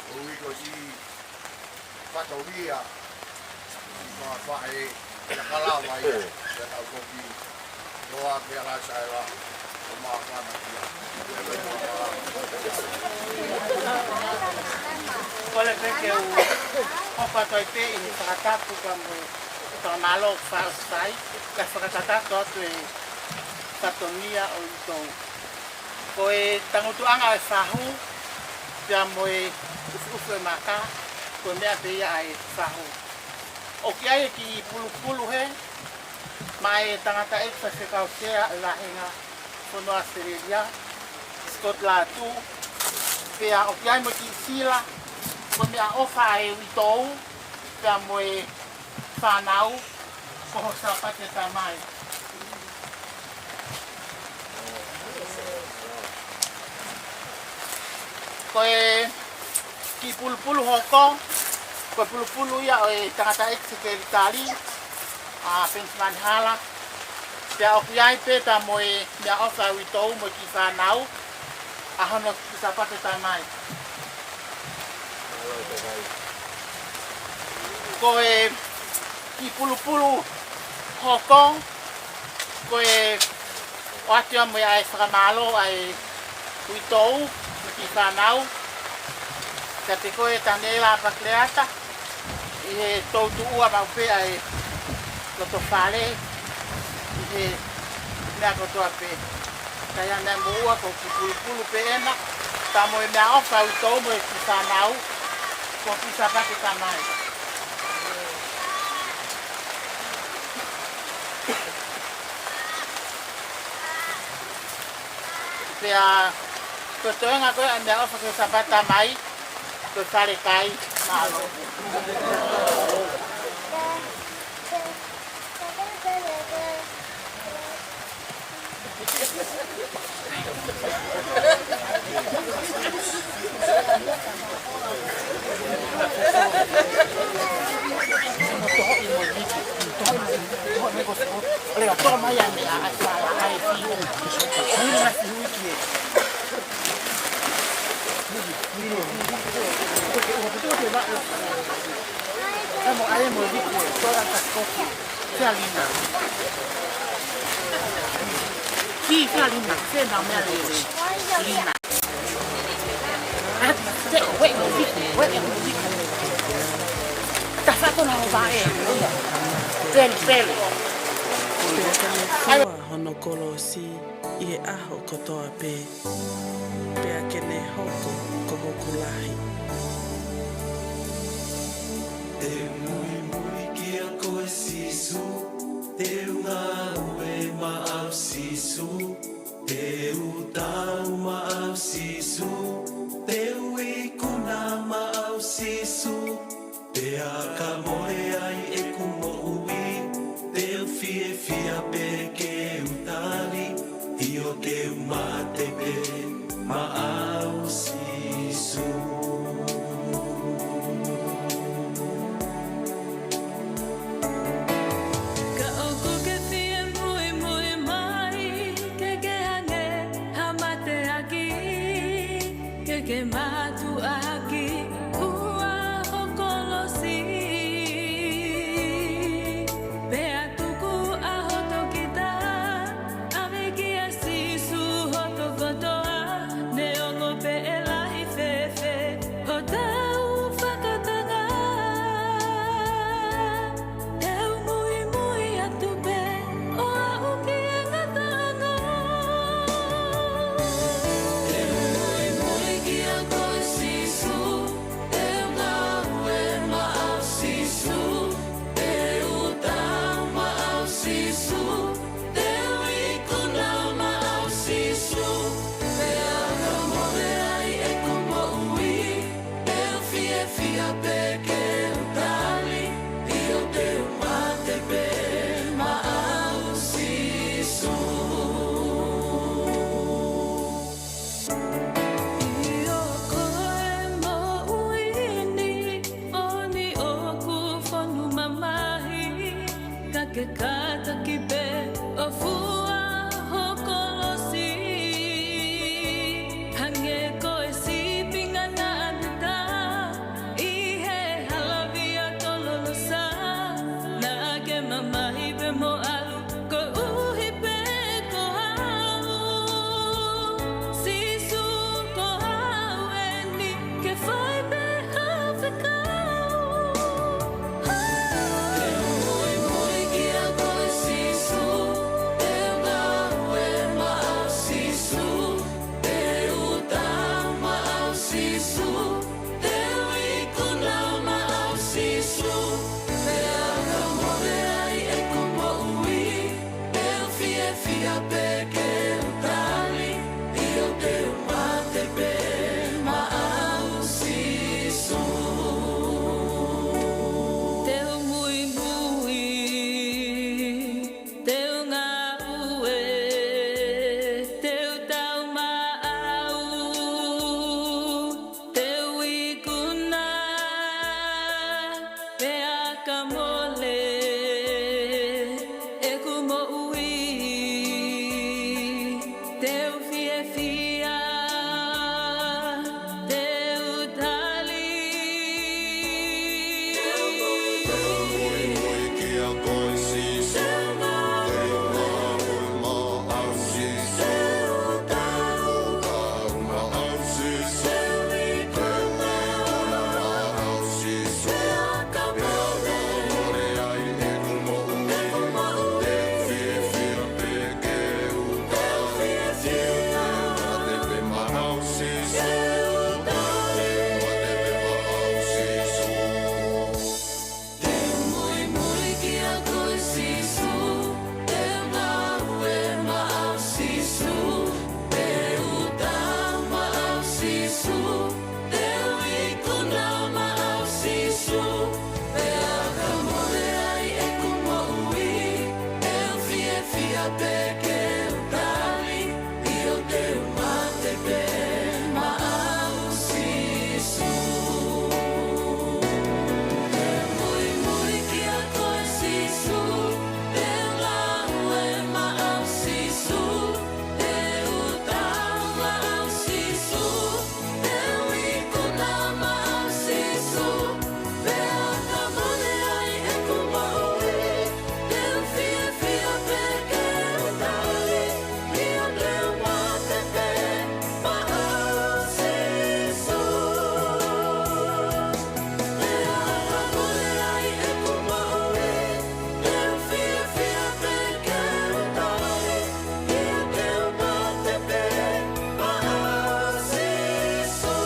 Koeʻuhi ko e siʻi fatongia, siʻi faʻē, ʻi he kalava ia, ʻi heʻetau kopi. Noa ke ala saela, ʻo māfana kia. Kole pē ke u hoko atu ai pē ʻi he fakatapu ka mo e fakamālō ʻoku fai, ka fakatapu atu e fatongia ʻo e ʻutou. Ko e tangutuʻanga e fahu, pea mo e ʻufiʻufi e maka, ko e meʻa pē ia ʻa e fahu. ʻOku ʻi ai e kiʻi pulupulu hē, maʻa e tangataʻeiki faifekau sea ʻo e vāhenga fonua ʻAositelēlia, Scott Latu, pea ʻoku ʻi ai mo e kiʻi sila, ko e meʻaʻofa ʻa e uitou, pea mo e fānau, ko ho Sāpate Tamai. Ko e kiʻi pulupulu hoko, ko e pulupulu ia ʻo e tangataʻeiki sekelitali, ʻa Penisimani Hala. Pea ʻoku ʻi ai pē pea mo e meʻaʻofa ʻa e uitou mo e kiʻi fānau, ʻa hono Sāpate Tamai. Ko e kiʻi pulupulu hoko, ko e ʻoatu ia mo e ʻai fakamālō ʻa e uitou mo e kiʻi fānau. Kiate koe Taniela Pakleata, ʻi he toutuʻua maʻu pē ʻa e loto fale, ʻi he meʻa kotoa pē. Ka ʻi ai ha meʻa moʻua ko e kiʻi pulupulu pē ena, pea mo e meʻaʻofa ʻa e uitou mo e kiʻi fānau, ko e kiʻi Sāpate Tamai. Pea ko e toenga ko ē ʻa e meʻaʻofa ki he Sāpate Tamai, ko e fale kai, mālō. Ki fea lina, fea na mea lele. Lina. Ate, wait, wait, wait. Tafato na o vae. Pele, pele. Pea ke ne fua hono kolosi ʻi he ʻaho kotoa pē. Pea ke ne hoko ko hoku lahi. Te u muimui kia koe Sīsū, te u ngāue maʻau Sīsū, te u tau maʻau Sīsū, te u ikuna maʻau Sīsū, pea ka mole ai ʻeku moʻui, te u fiefia pē ke u tali, ʻio te u mate pē maʻau Sīsū. Ka ʻoku ke fie muimui mai, ke ke hangē ha mateaki, ke ke mātuʻaki ʻi ho kolosi. Pea tuku ʻa hoto kita, ʻave kia Sīsū hoto kotoa, neongo pe ʻe lahi fēfē hotau fakatanga. Te u muimui atu pē ʻo aʻu ki he ngataʻanga. Kātaki pē ʻo fua ho kolosi, hangē ko e sīpinga naʻa ne tā ʻi he hala via Tololosa. Naʻa ke mamahi pē mo ʻalu koeʻuhi pē ko au, Sīsū, ko au eni, ke fai pē ha fekau. Te u muimui kiate koe Sīsū, te u ngāue maʻau Sīsū, te u tau maʻau Sīsū, te u ikuna maʻau Sīsū, pea ka mole ai ʻeku moʻui, te u fiefia pē ke u tali, ʻio te u mate pē maʻau Sīsū. Te u muimui, te u ngāue, te u tau maʻau, te u ikuna, pea ka mole ʻeku moʻui, te u fiefia, te u tali. Te u muimui kiate koe Sīsū, te u ngāue maʻau Sīsū, te u tau maʻau Sīsū, te u ikuna maʻau Sīsū. Te u muimui kiate koe Sīsū, te u ngāue maʻau Sīsū, te u tau maʻau Sīsū, te u ikuna maʻau Sīsū, pea ka mole ai ʻeku moʻui, te u fiefia pē ke u tali, ʻio te u mate pē maʻau Sīsū. Te u muimui kiate koe Sīsū, te u ngāue maʻau Sīsū, te u tau maʻau Sīsū, te u ikuna maʻau Sīsū, pea ka mole ai ʻeku moʻui, te u fiefia pē ke u tali, ʻio te u mate pē maʻau Sīsū. Pea ka mole ai ʻeku moʻui, te u fiefia pē ke u tali, ʻio te u mate pē maʻau Sīsū.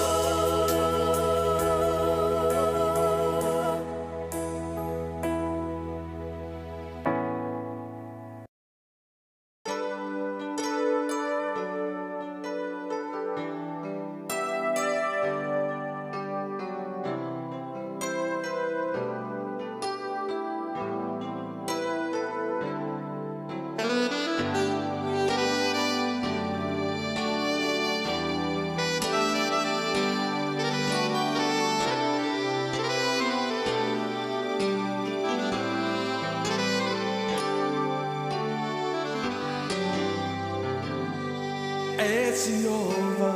ʻE Sihova,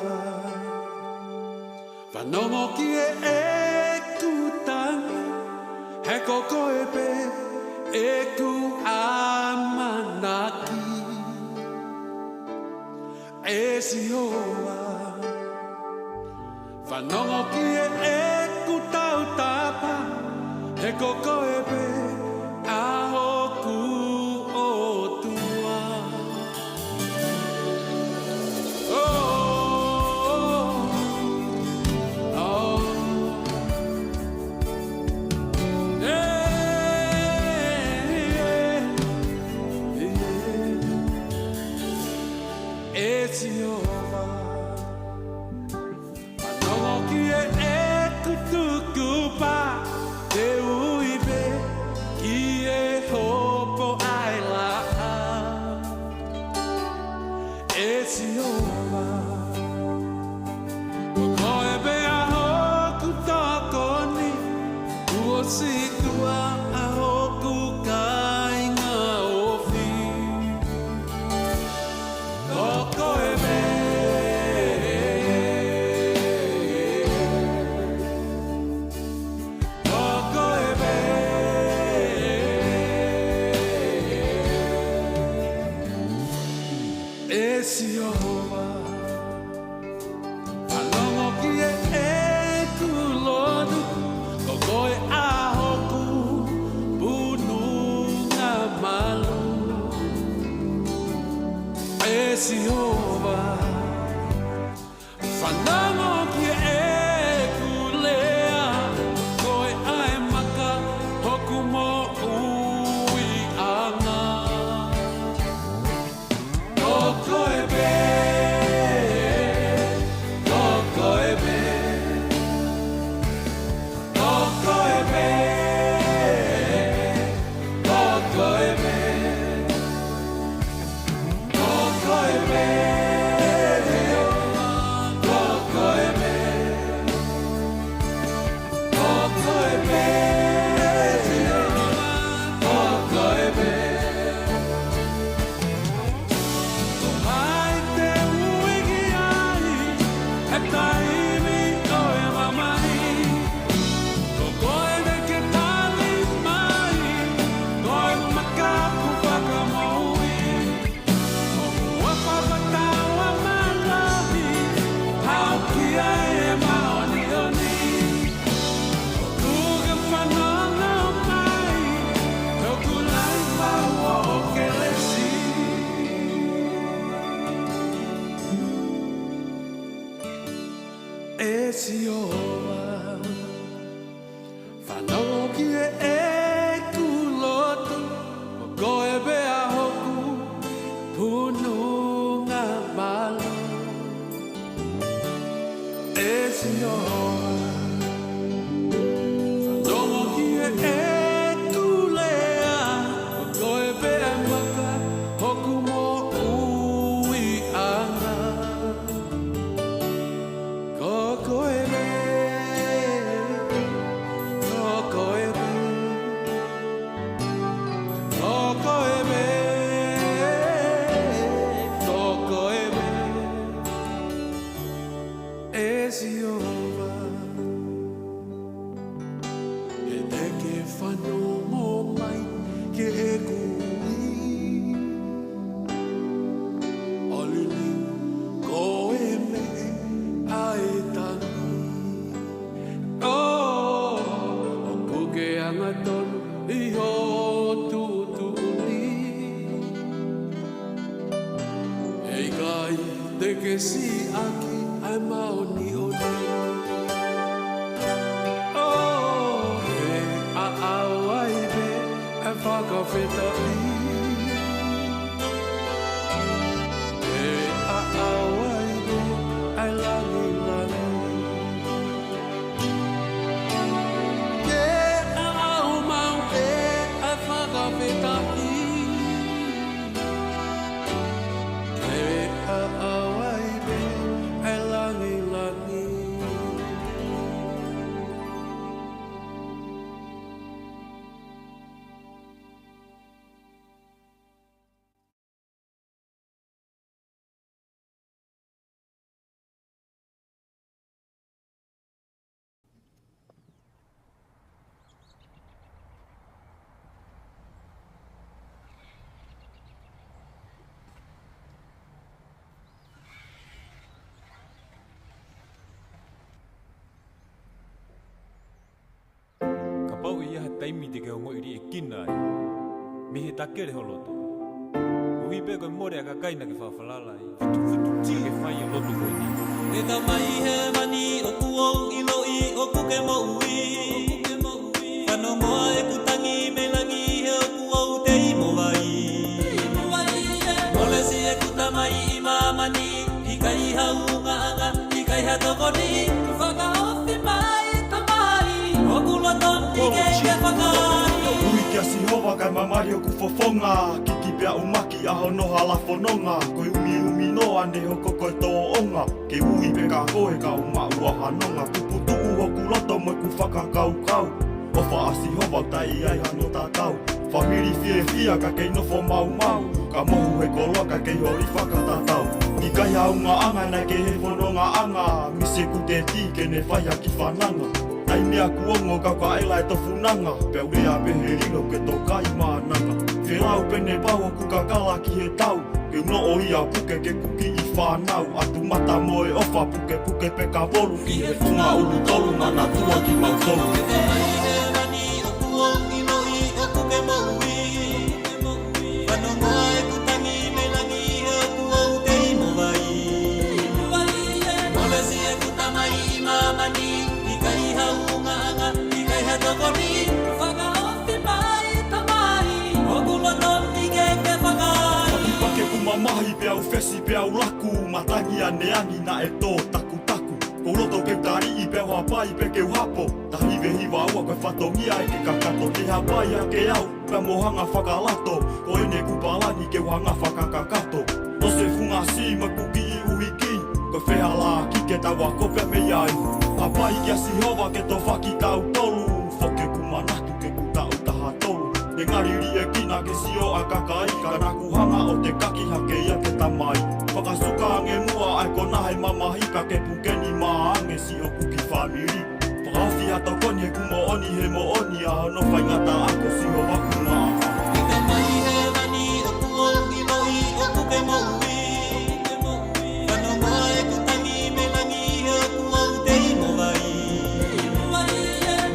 fanongo ki heʻeku tangi, he ko koe pē ʻeku ʻamanaki. ʻE Sihova, fanongo ki heʻeku tautapa, he ko koe pē ʻa hoku ʻOtua. Oh, oh, oh. Yeah, yeah, yeah. ʻE Sihova, fanongo ki heʻeku tukupā, te u ui pē ʻE Sihova, fanongo ki heʻeku lotu, ko koe pē ʻa hoku pununga malu. ʻE Sihova, fanongo ki heʻeku lea, ko koe pē ʻa e maka hoku moʻuiʻanga. Ko koe pē, ko koe pē, ko koe pē, ko koe pē, ʻe Sihova. He te ke fanongo mai ki heʻeku ui. ʻAlu ni, ko e meʻa ʻa e tangi. ʻO, ʻoku ke angatonu ʻi ho tuʻutuʻuni. He ʻikai te ke siʻaki ʻa e māʻoniʻoni. ʻO, he ʻaʻau ai pē ʻa e fakafetaʻi. He ʻaʻau ai pē ʻa e langilangi. Ke ʻaʻau maʻu ʻe ʻa e fakafetaʻi. Ke ʻaʻau ai pē ʻa e langilangi. Kapau ʻe ʻi ai ha taimi te ke ongoʻi liʻekina ai, mei he takele ho loto, koeʻuhi pē ko e mole ʻa e kakai naʻa ke fakafalala ai, ke fai ʻa e lotu ko eni. ʻE Tamai Hēvani, ʻoku ou ʻiloʻi ʻoku ke moʻui. Fanongo ʻa ʻeku tangi mei langi, he ʻoku ou tei mo vai. Mole siʻeku tamai ʻi māmani, ʻikai ha ungaʻanga, ʻikai ha tokoni, fakaofi mai Tamai. ʻOku loto ni ke ke fakaai. Ui kia Sihova kae mamahi hoku fofonga, kiki pea ʻumaki ʻa hono hala fononga, ko e ʻumiʻumi noa ne hoko ko e tōʻonga, ke ui pē kia koe ka u maʻu ʻa ha nonga, tuputuʻu hoku loto mo ʻeku fakakaukau. ʻOfa ʻa Sihova ʻoku taʻe ʻi ai hano tatau. Fāmili fiefia ka kei nofo maumau. Ka mohu he koloa ka kei holi fakatatau. ʻIkai ha ungaʻanga naʻe kehe he fonongaʻanga. Misi ʻeku teti ke ne fai ha kiʻi fananga. Taimi ʻoku ongo ka u kaʻela e tofunanga. Pea u lea pē he lilo ke toka ʻi mānanga. Felau pē ne pau hoku kakala ki he tau. Ke u noʻo ia puke ke u kiʻi fānau, ʻatu mata mo e ʻofa pukepuke pē ka volu ʻi he funga ʻulu tolu manatua kimautolu. Ke Tamai Hēvani, ʻoku ou ʻiloʻi ʻoku ke moʻui. Fanongo ʻa ʻeku tangi mei langi, he ʻoku ou tei mo vai. Mole siʻeku tamai ʻi māmani, ʻikai ha ungaʻanga, ʻikai ha tokoni, fakaofi mai Tamai, ʻoku loto ni ke ke fakaai. Pake ku mamahi pea u fesi pea u laku, matangi ʻaneangi naʻe tō takutaku. Ko loto ke u taliʻi pea u hapai pē ke u hapo. Tahi vehi vaua ko e fatongia ʻe ke kakato, ke hapai ake au pea mo hanga fakalato. Ko ʻene ku palani ke u hanga fakakakato. Tose funga si ma ku kiʻi ʻuhiki. Ko e fehālaaki ke tau ako pea mei ai. Hapai kia Sihova ke tofaki tautolu. Foke ku manatu ke ku taʻu taha tolu. He ngali liʻekina ke sio ʻa e kakai, ka naʻa ku hanga ʻo tekaki hake ia ke tamai. Fakasuka ange muʻa ʻa e kona he mamahi pea ke puke ni mā ange siʻoku kiʻi fāmili. Fakaofi ha tokoni he ʻoku moʻoni he moʻoni ʻa hono faingataʻa ko Sihova ku ngaʻa. Ke Tamai Hēvani, ʻoku ou ʻiloʻi ʻoku ke moʻui. Fanongo ʻa ʻeku tangi mei langi, he ʻoku ou tei mo vai.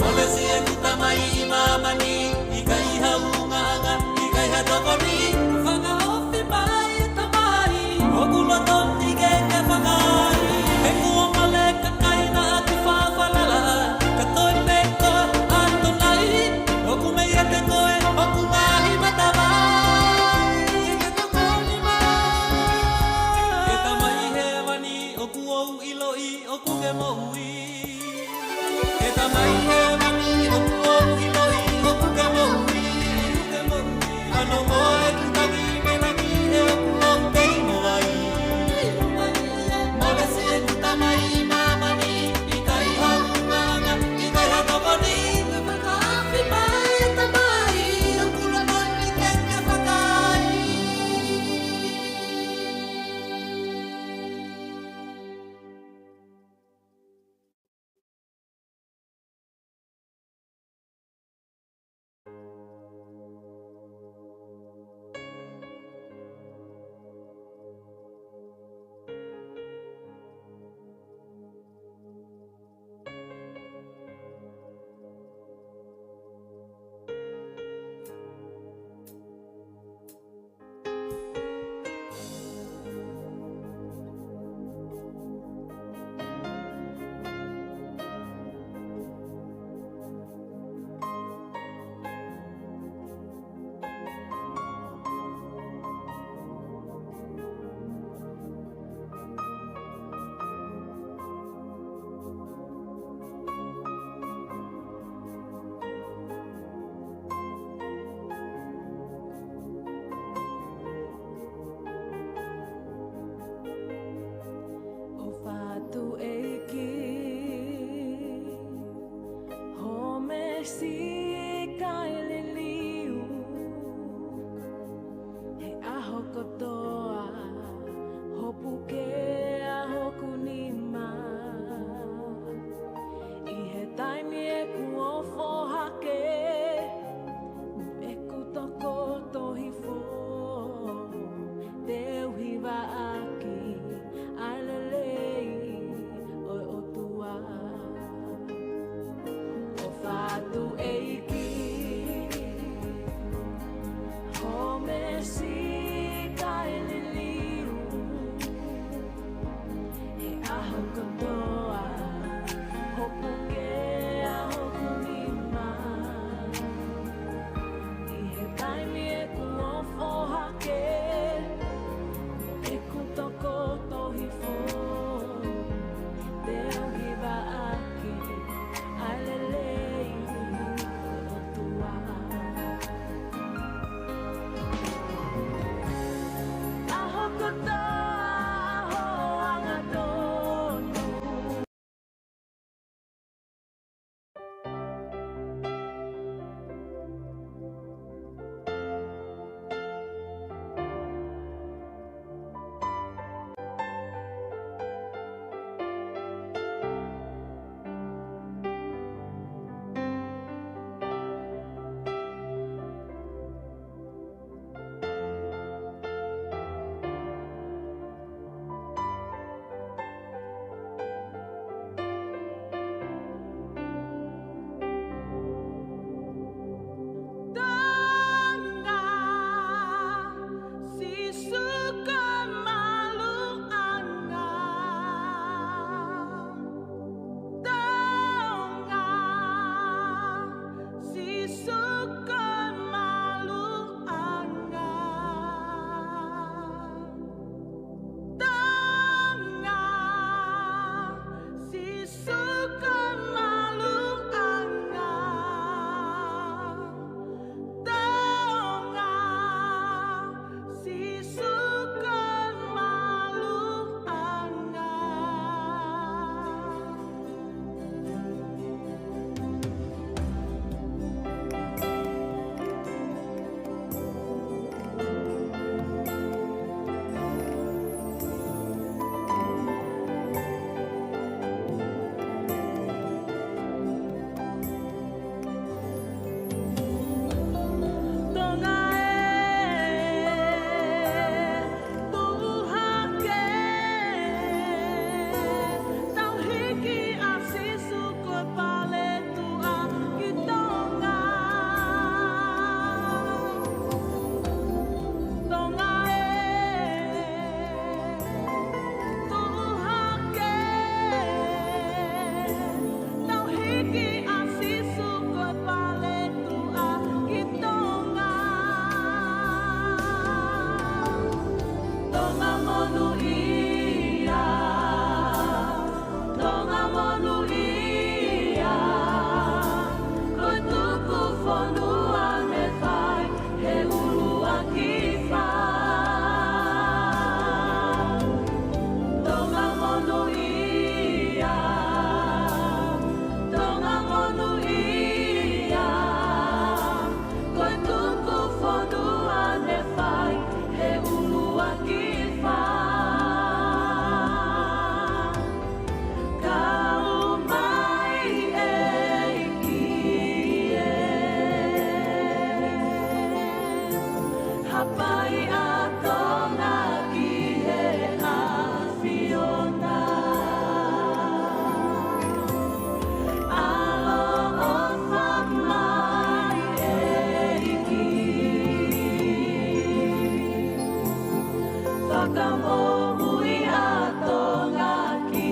Mole siʻeku tamai ʻi māmani, ʻikai ha ungaʻanga, ʻikai ha tokoni, fakaofi mai Tamai, ʻoku loto ni ke ke fakaai. He kuo mole kakai na ʻOfa atu ʻEiki, hōmesi kae liliu he ʻaho kotoa, hopo ke ʻa hoku nima. ʻI he taimi ʻeku ofo hake, ʻeku tokoto hifo, te u hivaʻaki ʻa e lelei ʻo e ʻOtua. ʻOfa atu ʻEiki,